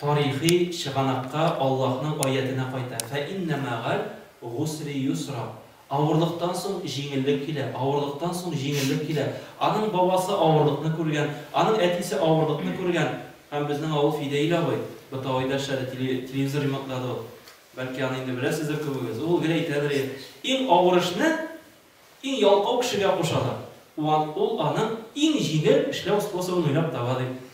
тарихи чыганакка Аллаһның аятенә кайта, Фә иннә мәгаль гусри юсра. Авырлыктан соң җиңеллек килә, авырлыктан соң җиңеллек килә. Аның бабасы авырлыкны күргән, аның әтисе авырлыкны күргән. Һәм безнең авыл Фидәил абый, бытовойда эшләде, телевизор ремонтлады ул. Бәлки аны инде беләсездер күбегез. Ул гел әйтәдер иде, Иң авыр эшне иң ялкау кешегә кушалар. Ул аның иң җиңел эшләү способын уйлап таба, дип.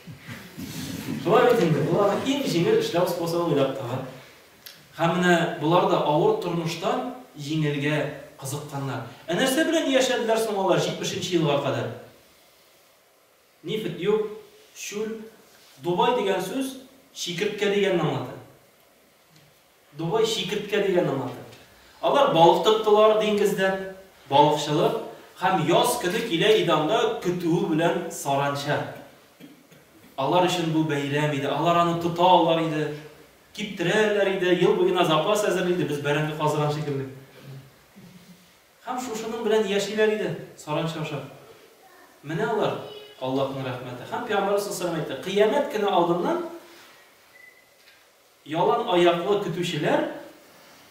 Шулай бит инде, ул аның иң җиңел эшләү способын уйлап таба. Һәм менә болар да авыр тормыштан җиңелгә кызыкканнар. Ә нәрсә белән яшәделәр соң алар 70 нче елга кадәр? Нефть юк, чүл. Дубай дигән сүз чикерткә дигәнне аңлата. Дубай чикерткә дигәнне аңлата. Алар балык тоттылар диңгездән, балыкчылык, һәм яз көне килә иде анда көтүе белән саранча. Алар өчен бу бәйрәм иде, алар аны тота алар иде, киптерәләр иде, ел буена запас әзерли иде, без бәрәңге казыган шикелле. Һәм шушының белән яшиләр иде, саранча ашап. Менә алар, Аллаһның рәхмәте. Һәм Пәйгамбәребез саллаллаһу галәйһи ва сәлләм әйтте, Кыямәт көне алдыннан ялан аяклы көтүчеләр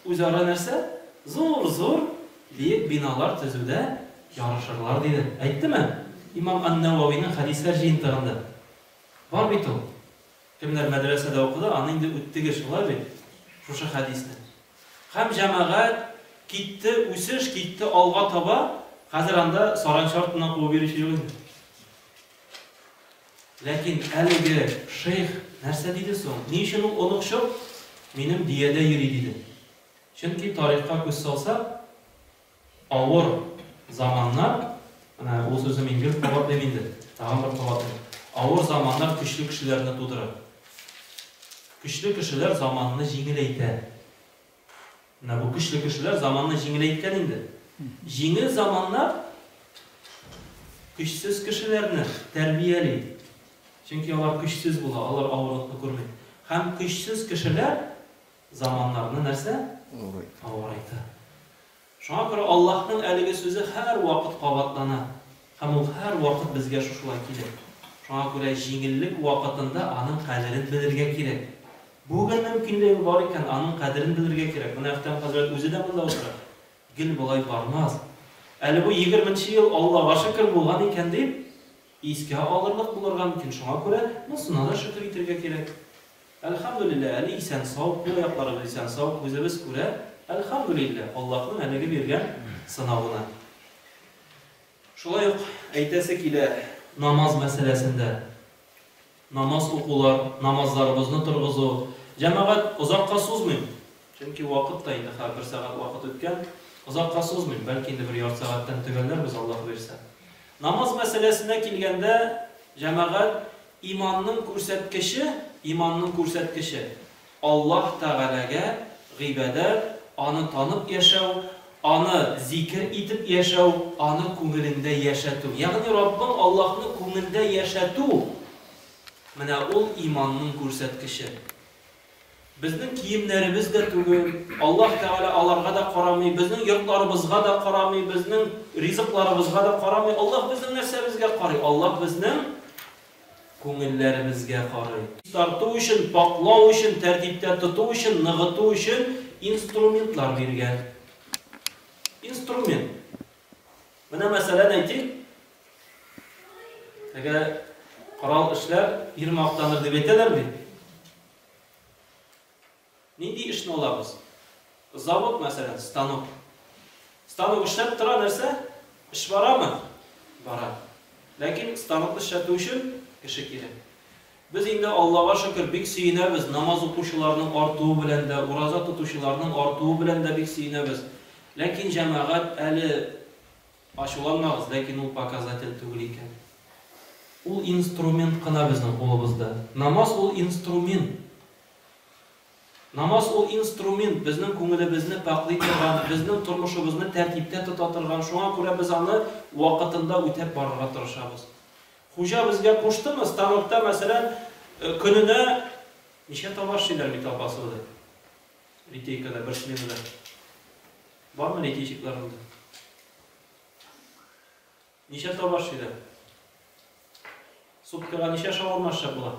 үзара нәрсә? Зур-зур биек биналар төзүдә ярышырлар, диде. Әйттеме? Имам ан-Нәвәвинең хәдисләр җыентыгында бар бит ул. Кемнәр мәдрәсәдә укыды, аны инде үттегез, шулай бит? Шушы хәдисне. Һәм җәмәгать китте, үсеш китте алга таба, хәзер анда саранча артыннан куып йөрүче юк инде. Ләкин әлеге шейх нәрсә диде соң? Ни өчен ул оныкчык минем дөядә йөри диде? Чөнки тарихка күз салсак, Авыр заманнар, менә ул сүзне мин гел кабатлыйм инде, тагын бер кабатлыйм. Авыр заманнар көчле кешеләрне тудыра. Көчле кешеләр заманны җиңеләйтә. Менә бу көчле кешеләр заманны җиңеләйткән инде. Җиңел заманнар Көчсез кешеләрне тәрбияли. Чөнки алар көчсез була, алар авырлыкны күрми. Һәм көчсез кешеләр заманнарны нәрсә? Авырайта. Шуңа күрә Аллаһның әлеге сүзе һәрвакыт кабатлана һәм ул һәрвакыт безгә шушылай килә. Шуңа күрә җиңеллек вакытында аның кадерен белергә кирәк. Бүген мөмкинлеге бар икән, аның кадерен белергә кирәк. Менә Әхтәм хәзрәт үзе дә монда утыра. Гел болай бармас. Әле бу егерменче ел Аллага шөкер булган икән дип искә алырлык булырга мөмкин. Шуңа күрә монысына да шөкер итәргә кирәк. Әлхәмдүлилләһ, әле исән-сау, кул-аякларыбыз исән-сау, күзебез күрә, әлхәмдүлилләһ, Аллаһның әлеге биргән сынавына. Шулай ук әйтәсе килә, намаз мәсьәләсендә. Намаз укулар, намазларыбызны торгызу. Җәмәгать, озакка сузмыйм, чөнки вакыт та инде хәзер бер сәгать вакыт үткән, озакка сузмыйм, бәлки инде бер ярты сәгатьтән төгәлләрбез, Аллаһ боерса. Намаз мәсьәләсенә килгәндә, җәмәгать, иманның күрсәткече, иманның күрсәткече, Аллаһ Тәгаләгә гыйбадәт, Аны танып яшәү, Аны зикер итеп яшәү, Аны күңелеңдә яшәтү. Ягъни Раббың Аллаһны күңелдә яшәтү, менә ул иманның күрсәткече. Безнең киемнәребез дә түгел, Аллаһ Тәгалә аларга да карамый, безнең йортларыбызга да карамый, безнең ризыкларыбызга да карамый. Аллаһ безнең нәрсәбезгә карый? Аллаһ безнең күңелләребезгә карый. Чистарту өчен, пакълау өчен, тәртиптә тоту өчен, ныгыту өчен инструментлар биргән. Инструмент. Менә мәсәлән әйтик, теге корал эшләр ир мактаныр дип әйтәләр бит. Нинди эшне алабыз? Завод, мәсәлән, станок. Станок эшләп тора, нәрсә? Эш барамы? Бара. Ләкин станокны эшләтү өчен кеше кирәк. Без инде, Аллага шөкер, бик сөенәбез, намаз укучыларның артуы белән дә, ураза тотучыларның артуы белән дә бик сөенәбез. Ләкин, җәмәгать, әле ачуланмагыз, ләкин ул показатель түгел икән. Ул инструмент кына безнең кулыбызда. Намаз ул инструмент. Намаз ул инструмент, безнең күңелебезне пакълый торган, безнең тормышыбызны тәртиптә тота торган, шуңа күрә без аны вакытында үтәп барырга тырышабыз. Хуҗа безгә куштымы, станокта, мәсәлән, көненә ничә товар эшлиләр бит Алпасовда? Литейкада, бер сменада. Бармы литейщиклар монда? Ничә таба эшлиләр? Суткага ничә шаурма эшләп була?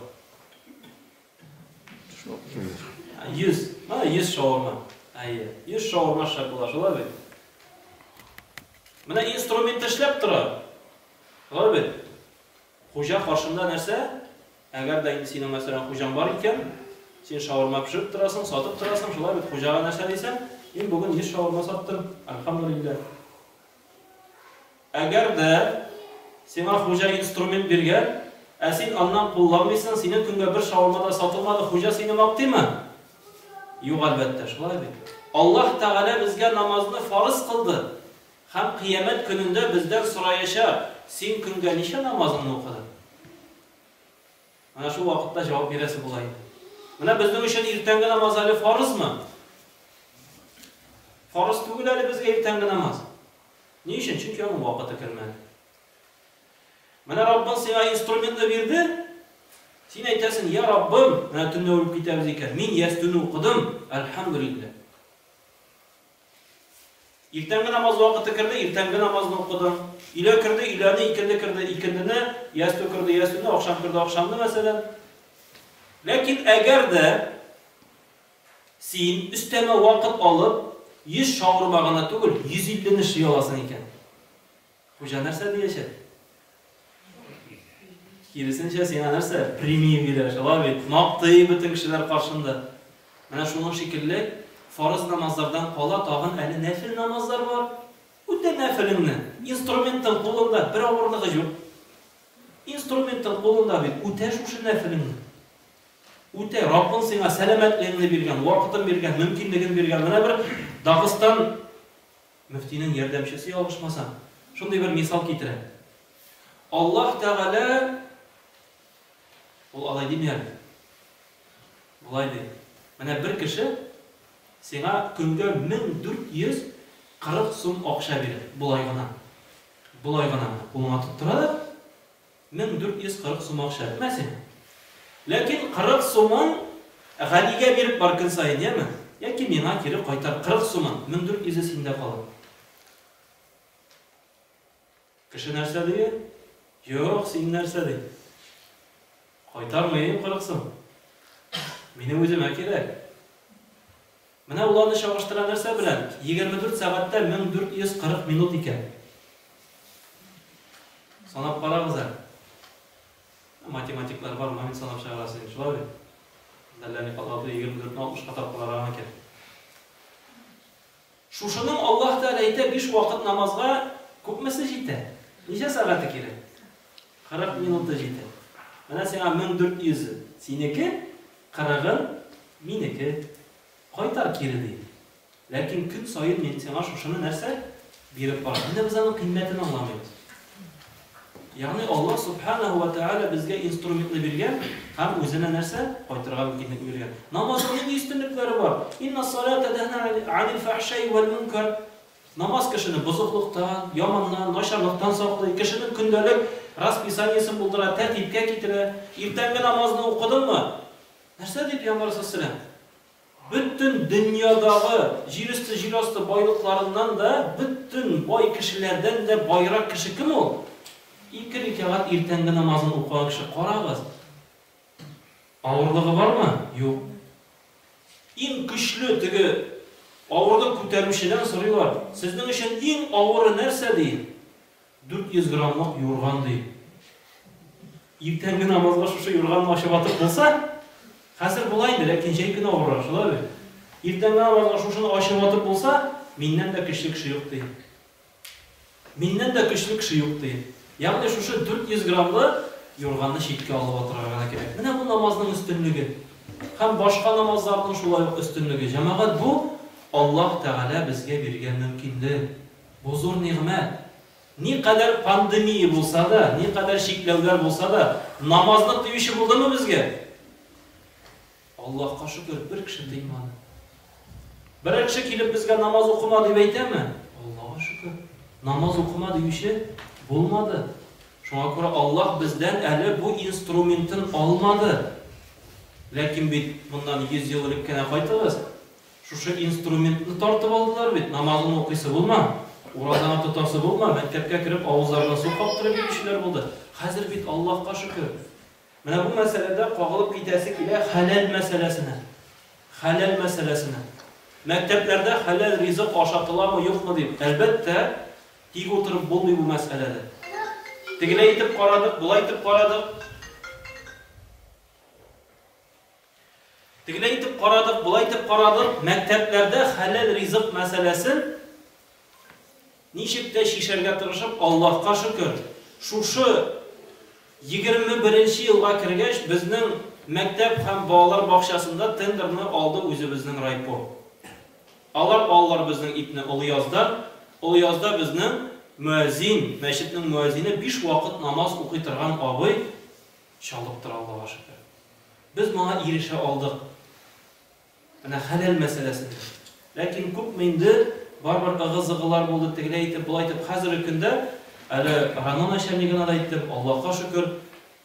100. Менә 100 шаурма. Әйе, 100 шаурма эшләп була, шулай бит? Менә инструмент эшләп тора. Шулай бит? Хуҗа каршында нәрсә? Әгәр дә инде синең, мәсәлән, хуҗаң бар икән, син шаурма пешереп торасың, сатып торасың, шулай бит? Хуҗага нәрсә дисең? Мин бүген 100 шаурма саттым, әлхәмдүлилләһ. Әгәр дә сиңа хуҗа инструмент биргән, ә син аннан кулланмыйсың, синең көнгә бер шаурма да сатылмады, хуҗа сине мактыймы? Юк, әлбәттә, шулай бит. Аллаһ Тәгалә безгә намазны фарыз кылды һәм Кыямәт көнендә бездән сораячак, син көнгә ничә намазыңны укыдың? Менә шул вакытта җавап бирәсе була инде. Менә безнең өчен иртәнге намаз әле фарызмы? Фарыз түгел әле безгә иртәнге намаз. Ни өчен? Чөнки аның вакыты кермәде. Менә Раббың сиңа инструментны бирде, син әйтәсең, я Раббым, менә төнлә үлеп китәбез икән, мин ястүне укыдым, әлхәмдүлилләһ. Иртәнге намаз вакыты керде, иртәнге намазны укыдың. Өйлә керде, өйләне, икенде керде, икендене, ястү керде, ястүне, ахшам керде, ахшамны, мәсәлән. Ләкин әгәр дә син өстәмә вакыт алып, 100 шаурма гына түгел, 150 не эшли аласың икән. Хуҗа нәрсә диячәк? Киресенчә, сиңа нәрсә? Премия бирә, шулай бит? Мактый бөтен кешеләр каршында. Менә шуның шикелле, фарыз намазлардан кала тагын әле нәфел намазлар бар. Үтә нәфелеңне. Инструментың кулыңда, бер авырлыгы юк. Инструментың кулыңда бит, үтә шушы нәфелеңне. Үтә, Раббың сиңа сәламәтлегеңне биргән, вакытын биргән, мөмкинлеген биргән. Менә бер Дагыстан Мөфтинең ярдәмчесе ялгышмасам, шундый бер мисал китерә. Аллаһ Тәгалә, ул алай дими әле. Болай ди. Менә бер кеше сиңа көнгә 1440 сум акча бирә, болай гына. Болай гына кулыңа тоттыра да, 1440 сум акча. Мә сиңа. Ләкин 40 сумын Галигә биреп бар көн саен, яме? Яки миңа кире кайтар 40 сумын, 1400-е синдә кала. Кеше нәрсә ди? Юк, син нәрсә ди? Кайтармыйм 40 сум. Минем үземә кирәк. Менә ул аны чагыштыра нәрсә белән? 24 сәгатьтә 1440 минут икән. Санап карагыз әле. Математиклар бар, момент санап чыгарасы инде, шулай бит? Әллә ни катлаулы 24-не 60-ка тапкырларга гына кирәк. Шушының Аллаһ Тәгалә әйтә, биш вакыт намазга күпмесе җитә? Ничә сәгате кирәк? 40 минуты җитә. Менә сиңа 1400 синеке, кырыгын минеке. Кайтар кире, ди. Ләкин көн саен мин сиңа шушыны нәрсә? Биреп барам. Менә без аның кыйммәтен аңламыйбыз. Ягъни Аллаһ Субханаһу ва Тәгалә безгә инструментны биргән һәм үзенә нәрсә? Кайтырга мөмкинлек биргән. Намазның нинди өстенлекләре бар? Инна салата тәнһа анил фахшаи вәл мункар. Намаз кешене бозыклыктан, яманнан, начарлыктан саклый, кешенең көндәлек расписаниесен булдыра, тәртипкә китерә. Иртәнге намазны укыдыңмы? Нәрсә дип Пәйгамбәр саллаллаһу Бөтен дөньядагы җир өсте, җир асты байлыкларыннан да, бөтен бай кешеләрдән дә байрак кеше кем ул? Ике рәкәгать иртәнге намазын укыган кеше. Карагыз. Авырлыгы бармы? Юк. Иң көчле теге авырлык күтәрүчедән сорыйлар, сезнең өчен иң авыры нәрсә, ди? 400 граммлык юрган, ди. Иртәнге намазга шушы юрганны ачып атып булса, хәзер була инде, ләкин җәй көне авыррак, шулай бит? Иртәнге намазга шушыны ачып атып булса, миннән дә көчле кеше юк, ди. Миннән дә көчле кеше юк, ди. Ягъни шушы 400 граммлы юрганны читкә алып атырга гына кирәк. Менә бу намазның өстенлеге. Һәм башка намазларның шулай ук өстенлеге. Җәмәгать, бу Аллаһ Тәгалә безгә биргән мөмкинлек. Бу зур нигъмәт. Никадәр пандемия булса да, никадәр чикләүләр булса да, намазны тыючы булдымы безгә? Аллаһка шөкер, бер кеше тыймады. Берәр кеше килеп безгә намаз укыма дип әйтәме? Аллаһка шөкер, намаз укыма диюче булмады. Шуңа күрә Аллаһ бездән әле бу инструментын алмады. Ләкин бит моннан 100 ел элек кенә кайтыгыз, Шушы инструментны тартып алдылар бит, намазыңны укыйсы булма, уразаңны тотасы булма, мәктәпкә кереп авызларына су каптырып йөрүчеләр булды. Хәзер бит Аллаһка шөкер. Менә бу мәсьәләдә кагылып китәсе килә хәләл мәсьәләсенә. Хәләл мәсьәләсенә. Мәктәпләрдә хәләл ризык ашатыламы, юкмы дип, әлбәттә, тик утырып булмый бу мәсьәләдә. Тегеләй итеп карадык, болай итеп карадык. Тегеләй итеп карадык, болай итеп карадык, мәктәпләрдә хәләл ризык мәсьәләсен ничек тә чишәргә тырышып, Аллаһка шөкер, шушы 21 елга кергәч, безнең мәктәп һәм балалар бакчасында тендерны алды үзебезнең райпо. Алар алалар безнең итне Олыяздан. Олыязда безнең мөәзин, мәчетнең мөәзине биш вакыт намаз укый торган абый чалып тора, Аллага шөкер. Без моңа ирешә алдык. Менә хәләл мәсьәләсендә. Ләкин күпме инде барыбер ыгы-зыгылар булды, тегеләй итеп, болай итеп. Хәзерге көндә, әле район начальнигына да әйттем, Аллаһка шөкер,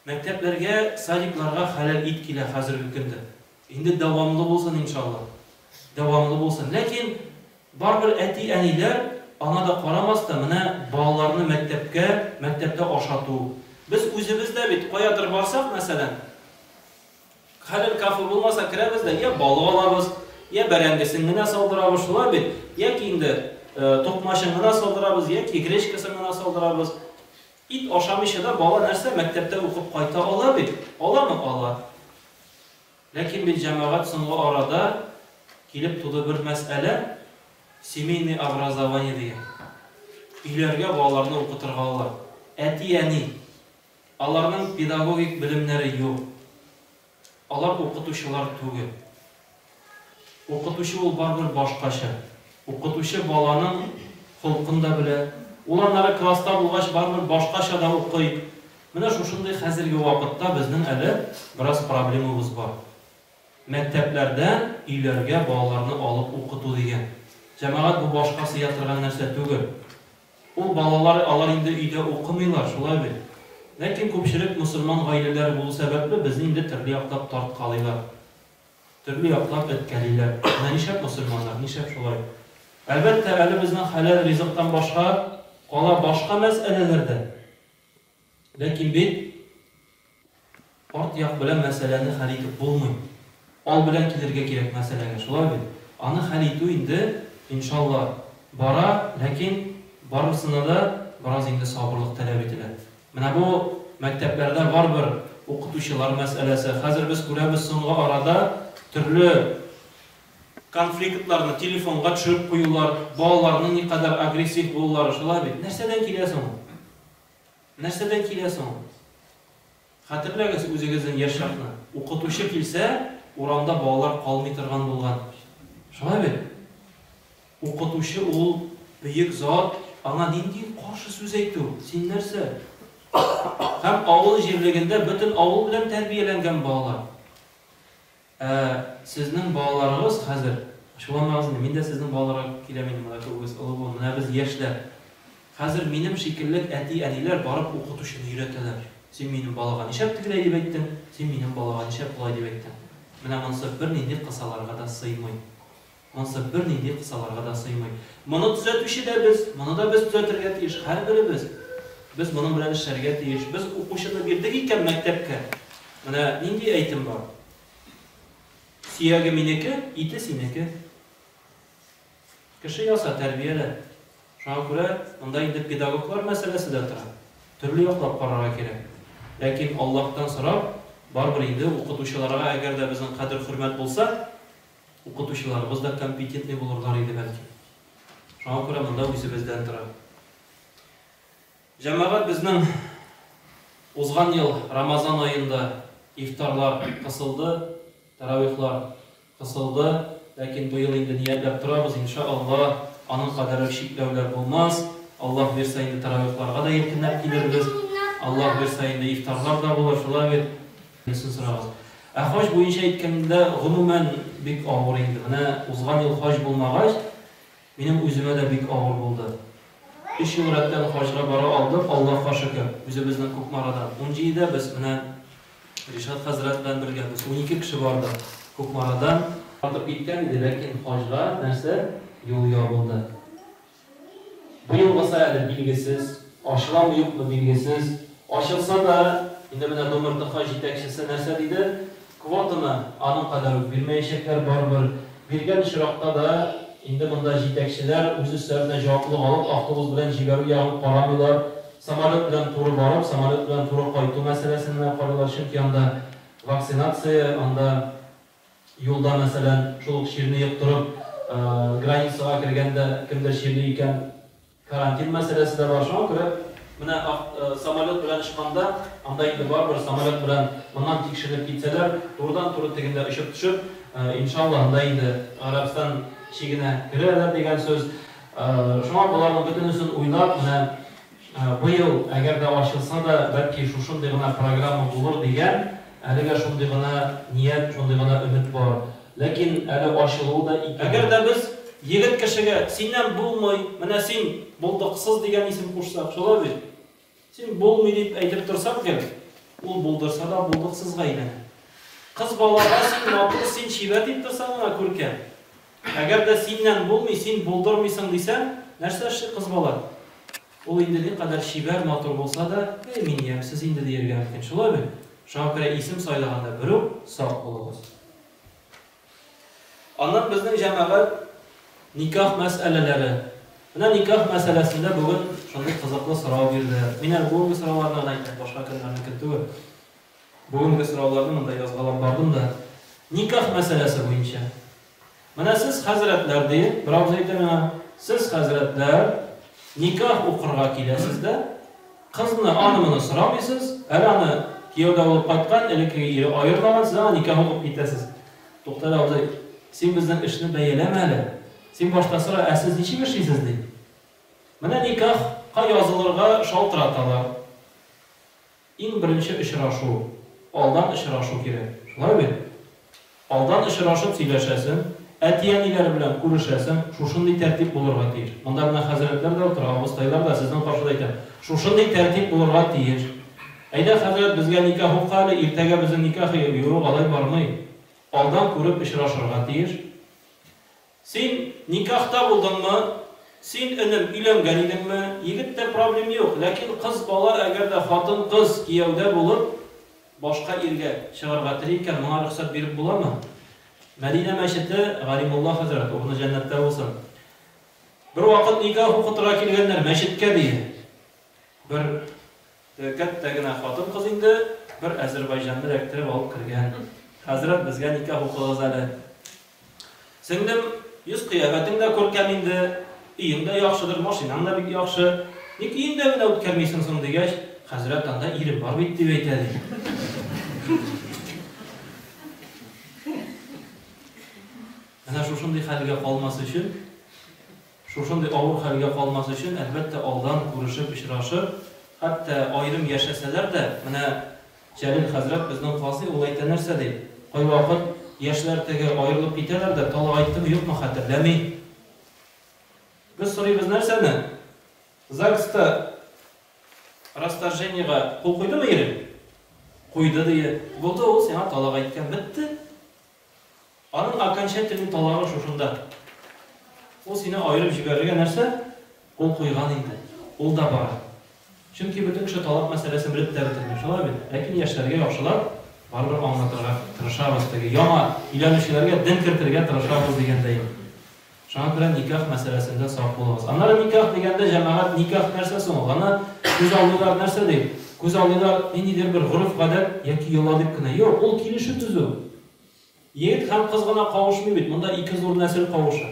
мәктәпләргә, садикларга хәләл ит килә хәзерге көндә. Инде дәвамлы булсын, иншалла. Дәвамлы булсын. Ләкин барыбер әти-әниләр аңа да карамастан, менә балаларны мәктәпкә, мәктәптә ашату. Без үзебез дә бит каядыр барсак, мәсәлән, хәләл кафе булмаса керәбез дә, я балык алабыз, я бәрәңгесен генә салдырабыз, шулай бит, яки инде токмачын гына салдырабыз, яки гречкасын гына салдырабыз. Ит ашамыйча да бала нәрсә, мәктәптә укып кайта ала бит. Аламы? Ала. Ләкин бит, җәмәгать, соңгы арада килеп туды бер мәсьәлә, семейный образование дигән. Өйләргә балаларны укытырга алалар. Әти-әни, аларның педагогик белемнәре юк. Алар укытучылар түгел. Укытучы ул барыбер башкача. Укытучы баланың холкын да белә. Ул аннары класста булгач барыбер башкача да укый. Менә шушындый хәзерге вакытта безнең әле бераз проблемабыз бар. Мәктәпләрдән өйләргә балаларны алып укыту дигән. Җәмәгать, бу башка сыя торган нәрсә түгел. Ул балалар алар инде өйдә укымыйлар, шулай бит? Ләкин күпчелек мосылман гаиләләре булу сәбәпле, безне инде төрле яклап тарткалыйлар. Төрле яклап эткәлиләр. Менә нишләп мосылманнар, нишләп шулай? Әлбәттә, әле безнең хәләл ризыктан башка кала башка мәсьәләләр дә. Ләкин бит арт як белән мәсьәләне хәл итеп булмый. Ал белән килергә кирәк мәсьәләгә, шулай бит? Аны хәл итү инде, иншалла, бара, ләкин барысына да бераз инде сабырлык таләп ителә. Менә бу мәктәпләрдә барыбер укытучылар мәсьәләсе. Хәзер без күрәбез, соңгы арада төрле конфликтларны телефонга төшереп куюлар, балаларның никадәр агрессив булулары, шулай бит? Нәрсәдән килә соң ул? Нәрсәдән килә соң ул? Хәтерләгез үзегезнең яшь чакны. Укытучы килсә, урамда балалар калмый торган булган. Шулай бит? Укытучы ул бөек зат, аңа нинди каршы сүз әйтү? Син нәрсә? Һәм авыл җирлегендә бөтен авыл белән тәрбияләнгән балалар. Ә сезнең балаларыгыз хәзер, ачуланмагыз инде, мин дә сезнең балаларга киләм инде, монда күбегез олы буын, менә без яшьләр. Хәзер минем шикеллек әти-әниләр барып укытучыны өйрәтәләр. Син минем балага нишләп тегеләй дип әйттең, син минем балага нишләп болай дип әйттең. Менә монысы бернинди кысаларга да сыймый. Монысы бернинди кысаларга да сыймый. Моны төзәтүче дә без, моны да без төзәтергә тиеш, һәрберебез. Без моның белән эшләргә тиеш. Без укучыны бирдек икән мәктәпкә, менә нинди әйтем бар. Сөяге минеке, ите синеке. Кеше яса, тәрбиялә. Шуңа күрә монда инде педагоглар мәсьәләсе дә тора. Төрле яклап карарга кирәк. Ләкин Аллаһтан сорап, барыбер инде укытучыларга әгәр дә безнең кадер-хөрмәт булса, укытучыларыбыз да компетентный булырлар иде бәлки. Шуңа күрә монда үзебездән тора. Җәмәгать, безнең узган ел Рамазан аенда ифтарлар кысылды, тәравихлар кысылды, ләкин быел инде ниятләп торабыз, инша Аллаһ, аның кадәр үк чикләүләр булмас. Аллаһ бирса инде тәравихларга да иркенләп килербез. Аллаһ бирса инде ифтарлар да булыр, шулай бит? Нәрсә сорагыз? Ә хаҗ буенча әйткәндә, гомумән, бик авыр инде. Менә узган ел хаҗ булмагач, минем үземә дә бик авыр булды. Өч ел рәттән хаҗга бара алдык, Аллаһка шөкер, үзебезнең Кукмарадан. Унҗидедә без менә Ришат хәзрәт белән бергә без 12 кеше бардык Кукмарадан. Артып киткән иде, ләкин хаҗга нәрсә, юл ябылды. Быелгысы әле билгесез, ачыламы-юкмы билгесез. Ачылса да, инде менә ДОМРТХ җитәкчесе нәрсә диде, квотаны аның кадәр үк бирмәячәкләр барыбер. Биргән очракта да, инде монда җитәкчеләр үз өсләренә җаваплылык алып, автобус белән җибәрү ягын карамыйлар. Самолет белән туры барып, самолет белән туры кайту мәсьәләсен генә карыйлар, чөнки анда вакцинация, анда юлда, мәсәлән, шул ук чирне йоктырып, границага кергәндә кемдер чирли икән, карантин мәсьәләсе дә бар. Шуңа күрә менә самолет белән очканда, анда инде барыбер самолет белән моннан тикшеренеп китсәләр, турыдан-туры тегендә очып төшеп, иншалла, анда инде Гарәбстан чигенә керәләр дигән сүз. Шуңа боларның бөтенесен уйлап, менә быел, әгәр дә ачылса да, бәлки шушындый гына программа булыр дигән, әлегә шундый гына ният, шундый гына өмет бар. Ләкин әле ачылуы да икеле. Әгәр дә без егет кешегә синнән булмый, менә син булдыксыз дигән исем кушсак, шулай бит? Син булмый дип әйтеп торсак гел, ул булдырса да булдыксызга әйләнә. Кыз балага син матур, син чибәр дип торсаң гына күркәм. Әгәр дә синнән булмый, син булдырмыйсың дисәң, нәрсә эшли кыз бала? Ул инде никадәр чибәр, матур булса да, әй, мин ямьсез инде дияргә мөмкин. Шулай бит? Шуңа күрә исем сайлаганда берүк сак булыгыз. Аннан безнең җәмәгать никах мәсьәләләре. Менә никах мәсьәләсендә бүген шундый кызыклы сорау бирделәр. Мин әле бүгенге сорауларны гына әйтәм, башка көннәрнекен түгел. Бүгенге сорауларны монда язгалап бардым да. Никах мәсьәләсе буенча. Менә сез хәзрәтләр, ди, бер абзый әйтә миңа, сез хәзрәтләр никах укырга киләсез дә, кызны аны-моны сорамыйсыз, әле аны кияүдә булып кайткан, элеккеге ире аермаган, сез аңа никах укып китәсез. Тукта әле, абзый, син безнең эшне бәяләмә әле. Син башта сора, ә сез ничек эшлисез, ди. Менә никахка язылырга шалтыраталар. Иң беренче очрашу, алдан очрашу кирәк. Шулай бит? Алдан очрашып сөйләшәсең. Әти-әниләре белән күрешәсең, шушындый тәртип булырга тиеш. Монда менә хәзрәтләр дә утыра, абыстайлар да, сезнең каршыда әйтәм. Шушындый тәртип булырга тиеш. Әйдә, хәзрәт, безгә никах укы әле, иртәгә безнең никах, юк, алай бармый. Алдан күреп очрашырга тиеш. Син никахта булдыңмы? Син, энем, өйләнгән идеңме? Егеттә проблем юк, ләкин кыз бала, әгәр дә хатын-кыз кияүдә булып, башка иргә чыгарга тели икән, моңа рөхсәт биреп буламы? Мәдинә мәчете, Галимулла хәзрәт, урыны җәннәттә булсын. Бервакыт никах укытырга килгәннәр мәчеткә, ди. Бер кәттә генә хатын-кыз инде, бер әзербайҗанны эләктереп алып кергән. Хәзрәт, безгә никах укыгыз әле. Сеңлем, йөз-кыяфәтең дә күркәм инде, өең дә яхшыдыр, машинаң да бик яхшы. Ник өеңдә генә үткәрмисең соң, дигәч, хәзрәт, анда ирем бар бит, дип әйтә, ди. Менә шушындый хәлгә калмас өчен, шушындый авыр хәлгә калмас өчен, әлбәттә, алдан күрешеп, очрашып, хәтта аерым яшәсәләр дә, менә Җәлил хәзрәт безнең казый, ул әйтә нәрсә ди, кайвакыт яшьләр теге аерылып китәләр дә, талак әйттеме, юкмы, хәтерләми. Без сорыйбыз нәрсәне? ЗАГСта расторжениега кул куйдымы ирең? Куйды, ди. Булды, ул сиңа талак әйткән, бетте. Аның окончательный талагы шушында. Ул сине аерып җибәрергә нәрсә? Кул куйган инде. Ул да бара. Чөнки бөтен кеше талак мәсьәләсен белеп тә бетерми, шулай бит? Ләкин яшьләргә яхшылап барыбер аңлатырга тырышабыз, теге яңа өйләнүчеләргә дин кертергә тырышабыз дигәндәй. Шуңа күрә никах мәсьәләсендә сак булыгыз. Аннары никах дигәндә, җәмәгать, никах нәрсә соң ул? Аны күз алдыйлар нәрсә дип? Күз алдыйлар ниндидер бер гореф-гадәт яки йола дип кенә. Юк, ул килешү төзү. Егет һәм кыз гына кавышмый бит, монда ике зур нәсел кавыша.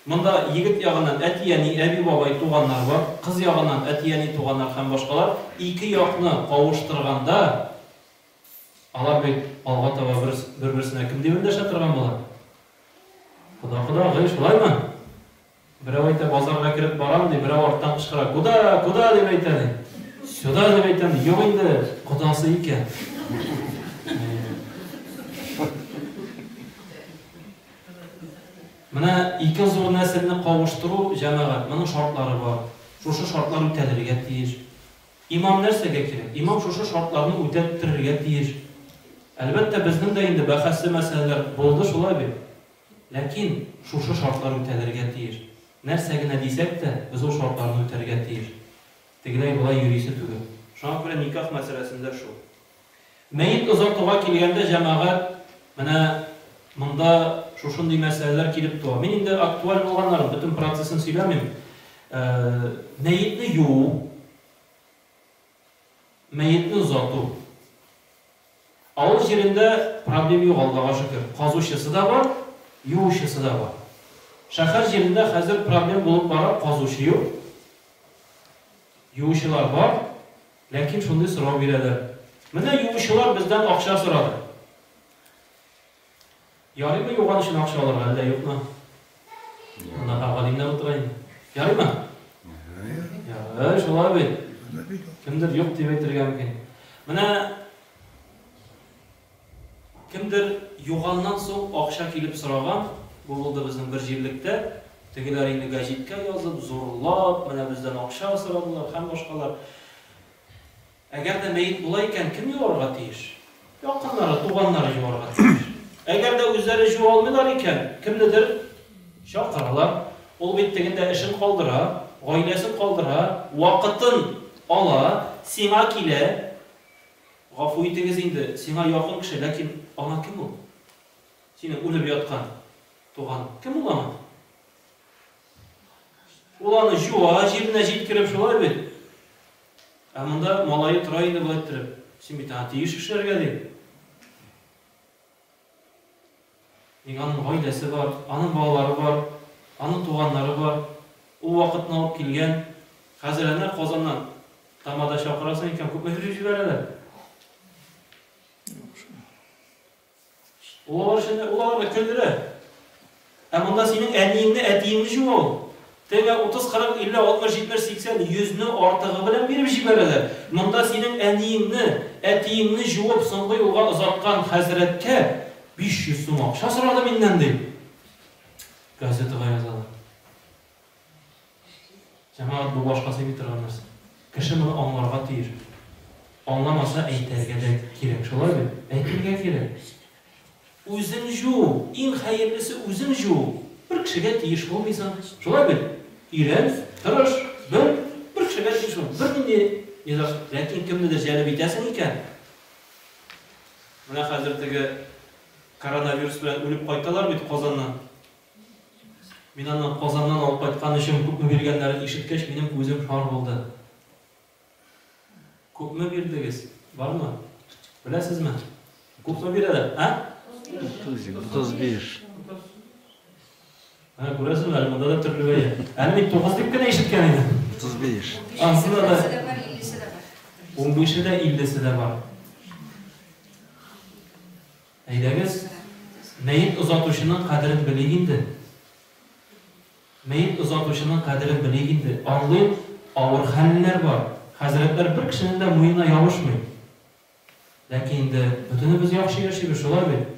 Монда егет ягыннан әти-әни, әби-бабай, туганнар бар, кыз ягыннан әти-әни, туганнар һәм башкалар. Ике якны кавыштырганда, алар бит алга таба бер-берсенә кем дип эндәшә торган була? Кода-кодагый, шулаймы? Берәү әйтә, базарга кереп барам, ди, берәү арттан кычкыра, куда, куда, дип әйтә, ди. Сюда, дип әйтәм, ди. Юк инде, кодасы икән. Менә ике зур нәселне кавыштыру, җәмәгать, моның шартлары бар. Шушы шартлар үтәлергә тиеш. Имам нәрсәгә кирәк? Имам шушы шартларны үтәттерергә тиеш. Әлбәттә, безнең дә инде бәхәсле мәсьәләләр булды, шулай бит? Ләкин шушы шартлар үтәлергә тиеш. Нәрсә генә дисәк тә, без ул шартларны үтәргә тиеш. Тегеләй-болай йөрисе түгел. Шуңа күрә никах мәсьәләсендә шул. Мәет озатуга килгәндә, җәмәгать, менә монда шушындый мәсьәләләр килеп туа. Мин инде актуаль булганнарын, бөтен процессын сөйләмим. Мәетне юу, Мәетне озату. Авыл җирендә проблем юк, Аллага шөкер. Казучысы да бар, юучысы да бар. Шәһәр җирендә хәзер проблем булып бара, казучы юк. Юучылар бар, ләкин шундый сорау бирәләр. Менә юучылар бездән акча сорады. Ярыймы юган өчен акча алырга, әллә юкмы? Монда галимнәр утыра инде. Ярыймы? Ярый, шулай бит. Кемдер юк дип әйтергә мөмкин. Менә кемдер юганнан соң акча килеп сораган, бу булды безнең бер җирлектә. Тегеләр инде гәҗиткә язып, зурлап, менә бездән акча сорадылар һәм башкалар. Әгәр дә мәет була икән, кем юарга тиеш? Якыннары, туганнары юарга тиеш. Әгәр дә үзләре җуа алмыйлар икән, кемнедер чакыралар. Ул бит тегендә эшен калдыра, гаиләсен калдыра, вакытын ала, сиңа килә. Гафу итегез инде, сиңа якын кеше, ләкин аңа кем ул? Синең үлеп яткан туганың. Кем ул аңа? Ул аны җуа, җиренә җиткереп, шулай бит? Ә монда малае тора инде болай иттереп. Син бит аңа тиеш эшләргә, ди. Ник аның гаиләсе бар, аның балалары бар, аның туганнары бар. Ул вакытны алып килгән. Хәзер әнә Казаннан тамада чакырасың икән, күпме биреп җибәрәләр. Ул алар өчен, ул аларны көлдерә. Ә монда синең әниеңне, әтиеңне җуа ул. Тегә 30, 40, 50, 60, 70, 80, 100-не артыгы белән биреп җибәрәләр. Монда синең әниеңне, әтиеңне җуып соңгы юлга озаткан хәзрәткә 500 сум акча сорады миннән, ди. Газетага язалар. Җәмәгать, бу башка сыймый торган нәрсә. Кеше моны аңларга тиеш. Аңламаса, әйтергә дә кирәк. Шулай бит? Әйтергә кирәк. Үзең җу, иң хәерлесе үзең җу. Бер кешегә тиеш булмыйсың. Шулай бит? Өйрән, тырыш, бел, бер кешегә тиеш булма. Бернинди низаг. Ләкин кемнедер җәлеп итәсең икән, менә хәзер теге коронавирус белән үлеп кайталар бит Казаннан. Мин аннан Казаннан алып кайткан өчен күпме биргәннәрен ишеткәч, минем күзем шар булды. Күпме бирдегез? Бармы? Беләсезме? Күпме бирәләр? Ә? 35. Менә күрәсезме, әле монда да төрле бәя. Әле мин 9 дип кенә ишеткән идем. 35. Ансында да 15-се дә бар, 50-се дә бар. 15-е дә, 50-се дә бар. Әйдәгез, мәет озатучының кадерен белик инде. Мәет озатучының кадерен белик инде. Аңлыйм, авыр хәлләр бар. Хәзрәтләр бер кешенең дә муенына ябышмый. Ләкин инде бөтенебез яхшы яшибез, шулай бит?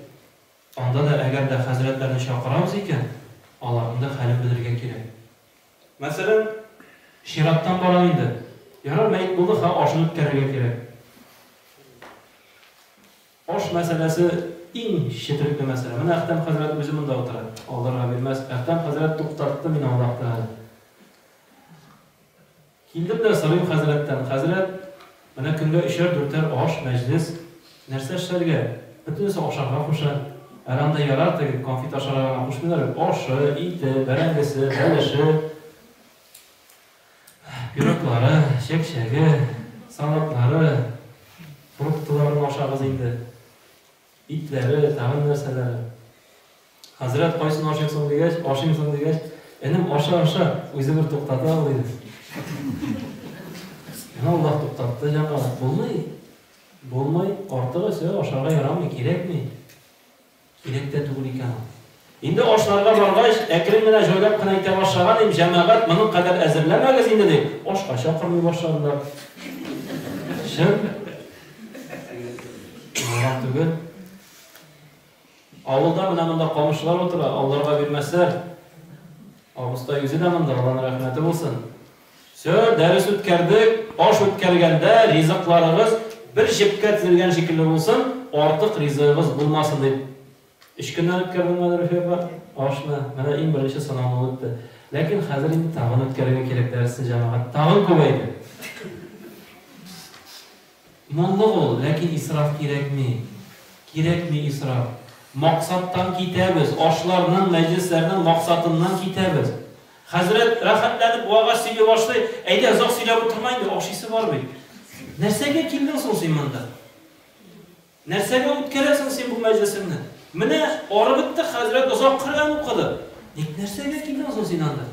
Анда да әгәр дә хәзрәтләрне чакырабыз икән, аларның да хәлен белергә кирәк. Мәсәлән, чираттан барам инде. Ярар, мәет булды, хәзер ашын үткәрергә кирәк. Аш мәсьәләсе иң четерекле мәсьәлә. Менә Әхтәм хәзрәт үзе монда утыра. Алдарга бирмәс. Әхтәм хәзрәт туктатты мине Аллаһ Тәгалә. Килдем дә сорыйм хәзрәттән, Хәзрәт, менә көнгә өчәр-дүртәр аш, мәҗлес, нәрсә эшләргә? Бөтенесе ашарга куша. Әле анда ярар, теге конфет ашарга гына кушмыйлар бит. Ашы, ите, бәрәңгесе, бәлеше, пироглары, чәкчәге, салатлары, фруктыларын ашагыз инде. Итләре, тагын нәрсәләре. Хәзрәт, кайсын ашыйм соң дигәч, ашыйм соң дигәч, энем, аша, аша, үзе бер туктата ул, диде. Менә Аллаһ туктатты, җәмәгать. Булмый. Булмый, артыгы все, ашарга ярамый, кирәкми. Кирәк тә түгел икән ул. Инде ашларга баргач, әкрен генә җайлап кына әйтә башлаган идем, җәмәгать, моның кадәр әзерләмәгез инде, дип, ашка чакырмый башладылар. Чын. Ялган түгел. Авылда менә монда камышлар утыра, алларга бирмәсләр. Абыстай үзе дә монда, Алланың рәхмәте булсын. Всё, дәрес үткәрдек, аш үткәргәндә ризыкларыгыз бер җепкә тезелгән шикелле булсын, артык ризыгыгыз булмасын дип. Өч көннән үткәрдем әле, Рөфия апа, ашны. Менә иң беренче сынауны үтте. Ләкин хәзер инде тагын үткәрергә кирәк дәресне, җәмәгать. Тагын күбәйде. Муллык ул, ләкин исраф кирәкми. Кирәкми исраф. Максаттан китәбез, ашларның, мәҗлесләрнең максатыннан китәбез. Хәзрәт рәхәтләнеп вәгазь сөйли башлый, әйдә, озак сөйләп утырма инде, ашыйсы бар бит. Нәрсәгә килдең соң син монда? Нәрсәгә үткәрәсең син бу мәҗлесеңне? Менә арып беттек, хәзрәт озак Коръән укыды. Ник нәрсәгә килдең соң син анда?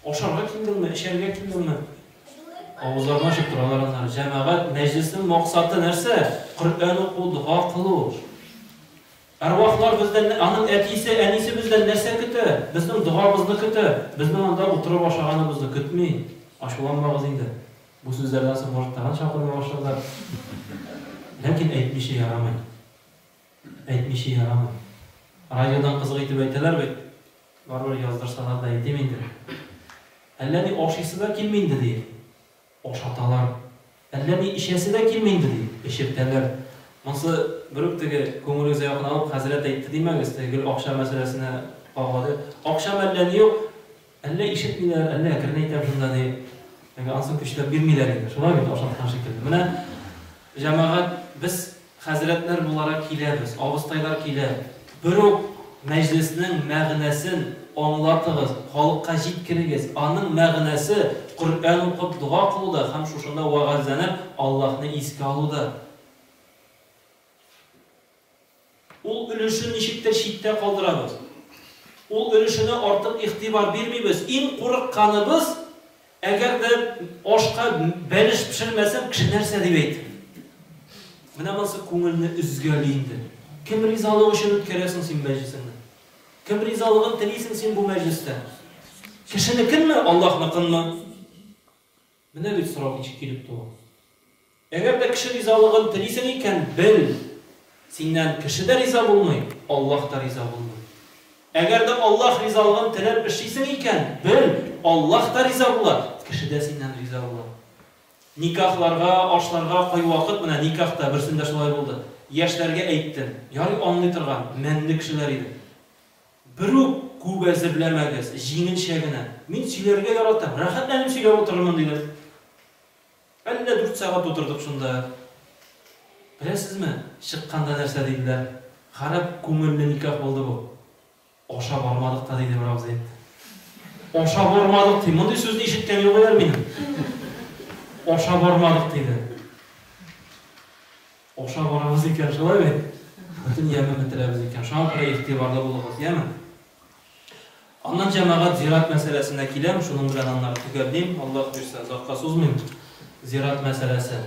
Ашарга килдеңме, эчәргә килдеңме? Авызларын ачып торалар аннары. Җәмәгать, мәҗлеснең максаты нәрсә? Коръән уку, дога кылу. Әрвахлар бездән, аның әтисе, әнисе бездән нәрсә көтә? Безнең догабызны көтә. Безнең анда утырып ашаганыбызны көтми. Ачуланмагыз инде. Бу сүзләрдән соң, может, тагын чакырмый башларлар. Ләкин әйтмичә ярамый. Әйтмичә ярамый. Радиодан кызык итеп әйтәләр бит. Барыбер яздырсалар да әйтим инде. Әллә ни ашыйсы да килми инде, ди. Ашаталар. Әллә ни эчәсе дә килми инде, ди. Эчертәләр. Монсы берүк теге күңелегезгә якын алып, хәзрәт әйтте димәгез, теге гел акча мәсьәләсенә кагыла дип. Акчам әллә ни юк. Әллә ишетмиләр, әллә әкрен әйтәм шунда, ди. Теге ансын көчләп бирмиләр инде. Шулай бит, ашаткан шикелле. Менә, җәмәгать, без хәзрәтләр буларак киләбез, абыстайлар килә. Берүк мәҗлеснең мәгънәсен аңлатыгыз, халыкка җиткерегез. Аның мәгънәсе, Коръән укып, дога кылуда һәм шушында вәгазьләнеп, Аллаһны искә алуда. Ул өлешен ничектер читтә калдырабыз. Ул өлешенә артык игътибар бирмибез. Иң курыкканыбыз, әгәр дә ашка бәлеш пешермәсәм, кеше нәрсә дип әйтер? Менә монысы күңелне өзгәли инде. Кем ризалыгы өчен үткәрәсең син мәҗлесеңне? Кем ризалыгын телисең син бу мәҗлестә? Кешенекенме, Аллаһныкынмы? Менә бит сорау ничек килеп туа. Әгәр дә кеше ризалыгын телисең икән, бел, синнән кеше дә риза булмый, Аллаһ та риза булмый. Әгәр дә Аллаһ ризалыгын теләп эшлисең икән, бел, Аллаһ та риза була, кеше дә синнән риза була. Никахларга, ашларга кайвакыт, менә никахта берсендә шулай булды, яшьләргә әйттем, ярый аңлый торган, мәнле кешеләр иде. Берүк күп әзерләмәгез, җиңелчә генә. Мин сөйләргә яратам, рәхәтләнеп сөйләп утырырмын, дидем. Әллә дүрт сәгать утырдык шунда. Беләсезме, чыкканда нәрсә диделәр? Харап күңелле никах булды бу. Аша бармадык та, диде бер абзый. Аша бармадык, ди. Мондый сүзне ишеткән юк әле минем. Аша бармадык, диде. Аша барабыз икән, шулай бит? Бөтен ямен бетерәбез икән. Шуңа күрә игътибарлы булыгыз, яме? Аннан җәмәгать зират мәсьәләсенә киләм, шуның белән аннары төгәллим, Аллаһ бирсә, озакка сузмыйм. Зират мәсьәләсе.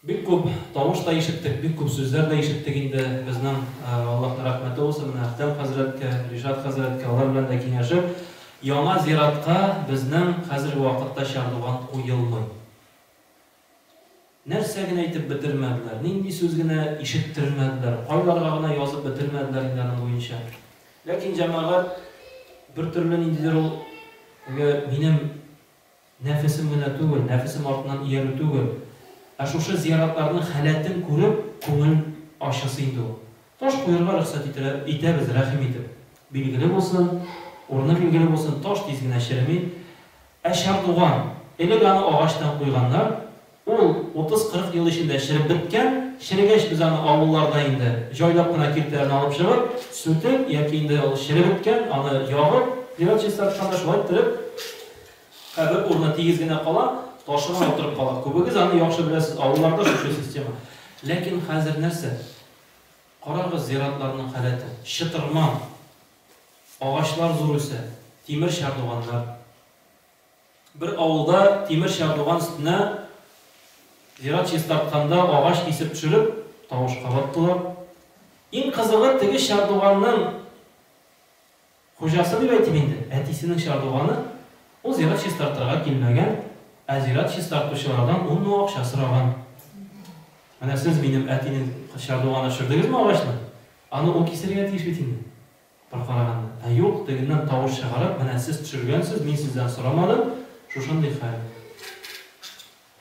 Бик күп тавыш та ишеттек, бик күп сүзләр дә ишеттек инде. Безнең, Аллаһның рәхмәте булсын, менә Әхтәм хәзрәткә, Ришат хәзрәткә, алар белән дә киңәшеп, яңа зиратка безнең хәзерге вакытта чардуган куелмый. Нәрсә генә әйтеп бетермәделәр, нинди сүз генә ишеттермәделәр, кайларга гына язып бетермәделәр инде аның буенча. Ләкин җәмәгать бер төрле ниндидер ул теге минем нәфесем генә түгел, нәфесем артыннан иярү түгел, ә шушы зияратларның халәтен күреп күңел ачысы инде ул. Таш куерга рөхсәт ителә, итәбез, рәхим итеп. Билгеле булсын, урыны билгеле булсын, таш тиз генә череми. Ә чардуган, элек аны агачтан куйганнар, ул 30-40 ел эчендә череп беткән, черегәч без аны авылларда инде җайлап кына киртәләрне алып чыгып, сүтеп яки инде ул череп беткән, аны ягып, зират чистартканда шулай иттереп кабер урыны тигез генә кала, ташы гына утырып кала. Күбегез аны яхшы беләсез, авылларда шушы система. Ләкин хәзер нәрсә? Карагыз зиратларның халәтен, чытырман! Агачлар зур үсә, тимер чардуганнар. Бер авылда тимер чардуган өстенә зират чистартканда агач кисеп төшереп, тавышка баттылар. Иң кызыгы, теге чардуганның хуҗасы дип әйтим инде, әтисенең чардуганы, ул зират чистартырга килмәгән, ә зират чистартучылардан ун мең акча сораган. Менә сез минем әтинең чардуганына төшердегезме агачны? Аны ул кисергә тиеш бит инде. Бер караганда. Ә юк, тегеннән тавыш чыгарып, менә сез төшергәнсез, мин сездән сорамадым, шушындый хәл.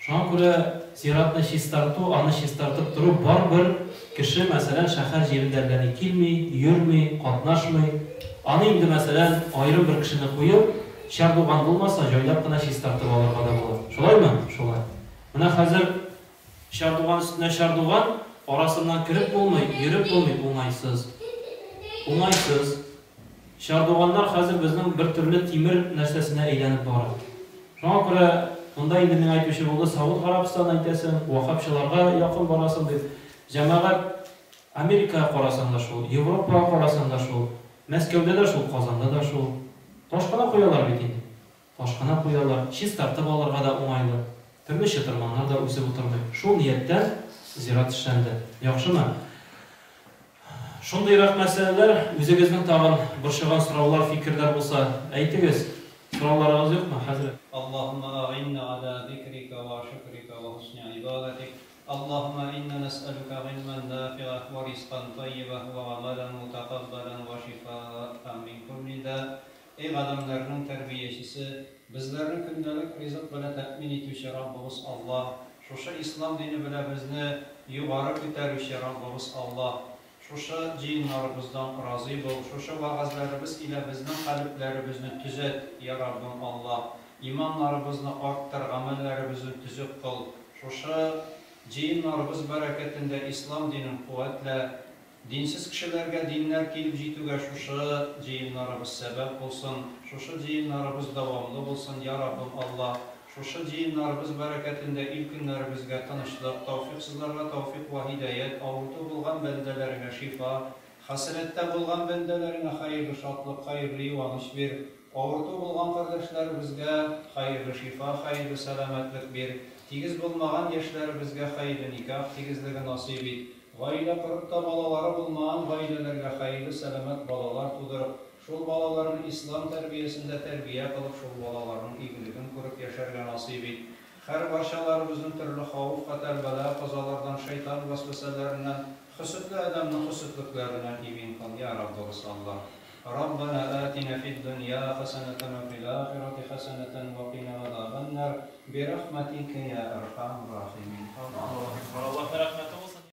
Шуңа күрә зиратны чистарту, аны чистартып тору барыбер кеше, мәсәлән, шәһәр җирендә әллә ни килми, йөрми, катнашмый. Аны инде, мәсәлән, аерым бер кешене куеп, чардуган булмаса, җайлап кына чистартып алырга да була. Шулаймы? Шулай. Менә хәзер Чардуган өстенә чардуган, арасыннан кереп булмый, йөреп булмый, уңайсыз. Уңайсыз. Чардуганнар хәзер безнең бер төрле тимер нәрсәсенә әйләнеп бара. Шуңа күрә монда инде миңа әйтүче булды, Сауд Гарәбстанын әйтәсең, ваххабчыларга якын барасың дип. Җәмәгать, Америкага карасаң да шул, Европага карасаң да шул, Мәскәүдә дә шул, Казанда да шул. Таш кына куялар бит инде. Ташкына куялар, чистартып алырга да уңайлы, төрле чытырманнар да үсеп утырмый. Шул нияттән зират эшләнде. Яхшымы? Шундыйрак мәсьәләләр, үзегезнең тагын борчыган сораулар, фикерләр булса, әйтегез. Сорауларыгыз юкмы, хәзрәт? Аллаһумма агыйнна аля зикрика ва шөкрика ва хусни гыйбадатик. Аллаһумма инна нәсьәлүкә гыйльмән нафига ва ризкан таййиба ва гамәлән мутакаббәлән ва шифаән мин кулли да. Эй галәмнәрнең тәрбиячесе, безләрне көндәлек ризык белә тәэмин итүче Раббыбыз Аллаһ, шушы Ислам дине белә безне югары күтәрүче Раббыбыз Аллаһ, шушы җыеннарыбыздан разый бул, шушы вәгазьләребез илә безнең калебләребезне төзәт, йа Раббым Аллаһ, иманнарыбызны арттыр, гамәлләребезне төзек кыл, шушы җыеннарыбыз бәрәкәтендә Ислам динен куәтлә, Динсез кешеләргә диннәр килеп җитүгә шушы җыеннарыбыз сәбәп булсын, шушы җыеннарыбыз дәвамлы булсын, я Раббым Аллаһ, шушы җыеннарыбыз бәрәкәтендә ил-көннәребезгә тынычлык, тәүфиксызларга тәүфик вә һидаять, авырту булган бәндәләреңә шифа, хәсрәттә булган бәндәләреңә хәерле шатлык, хәерле юаныч бир, авырту булган кардәшләребезгә хәерле шифа, хәерле сәламәтлек бир, тигез булмаган яшьләребезгә хәерле никах тигезлеге насыйп ит. Гаилә корып та балалары булмаган гаиләләргә хәерле сәламәт балалар тудырып, шул балаларны ислам тәрбиясендә тәрбия кылып, шул балаларның игелеген күреп яшәргә насыйп ит. Һәр барчаларыбызны төрле хавыф-хәтәр, бәла-казалардан, шайтан вәсвәсәләреннән, хөсетле адәмнең хөсетлекләреннән имин кыл, йа Раббыбыз Аллаһ! ربنا آتنا في الدنيا حسنة وفي الآخرة حسنة وقنا عذاب النار برحمتك يا أرحم الراحمين.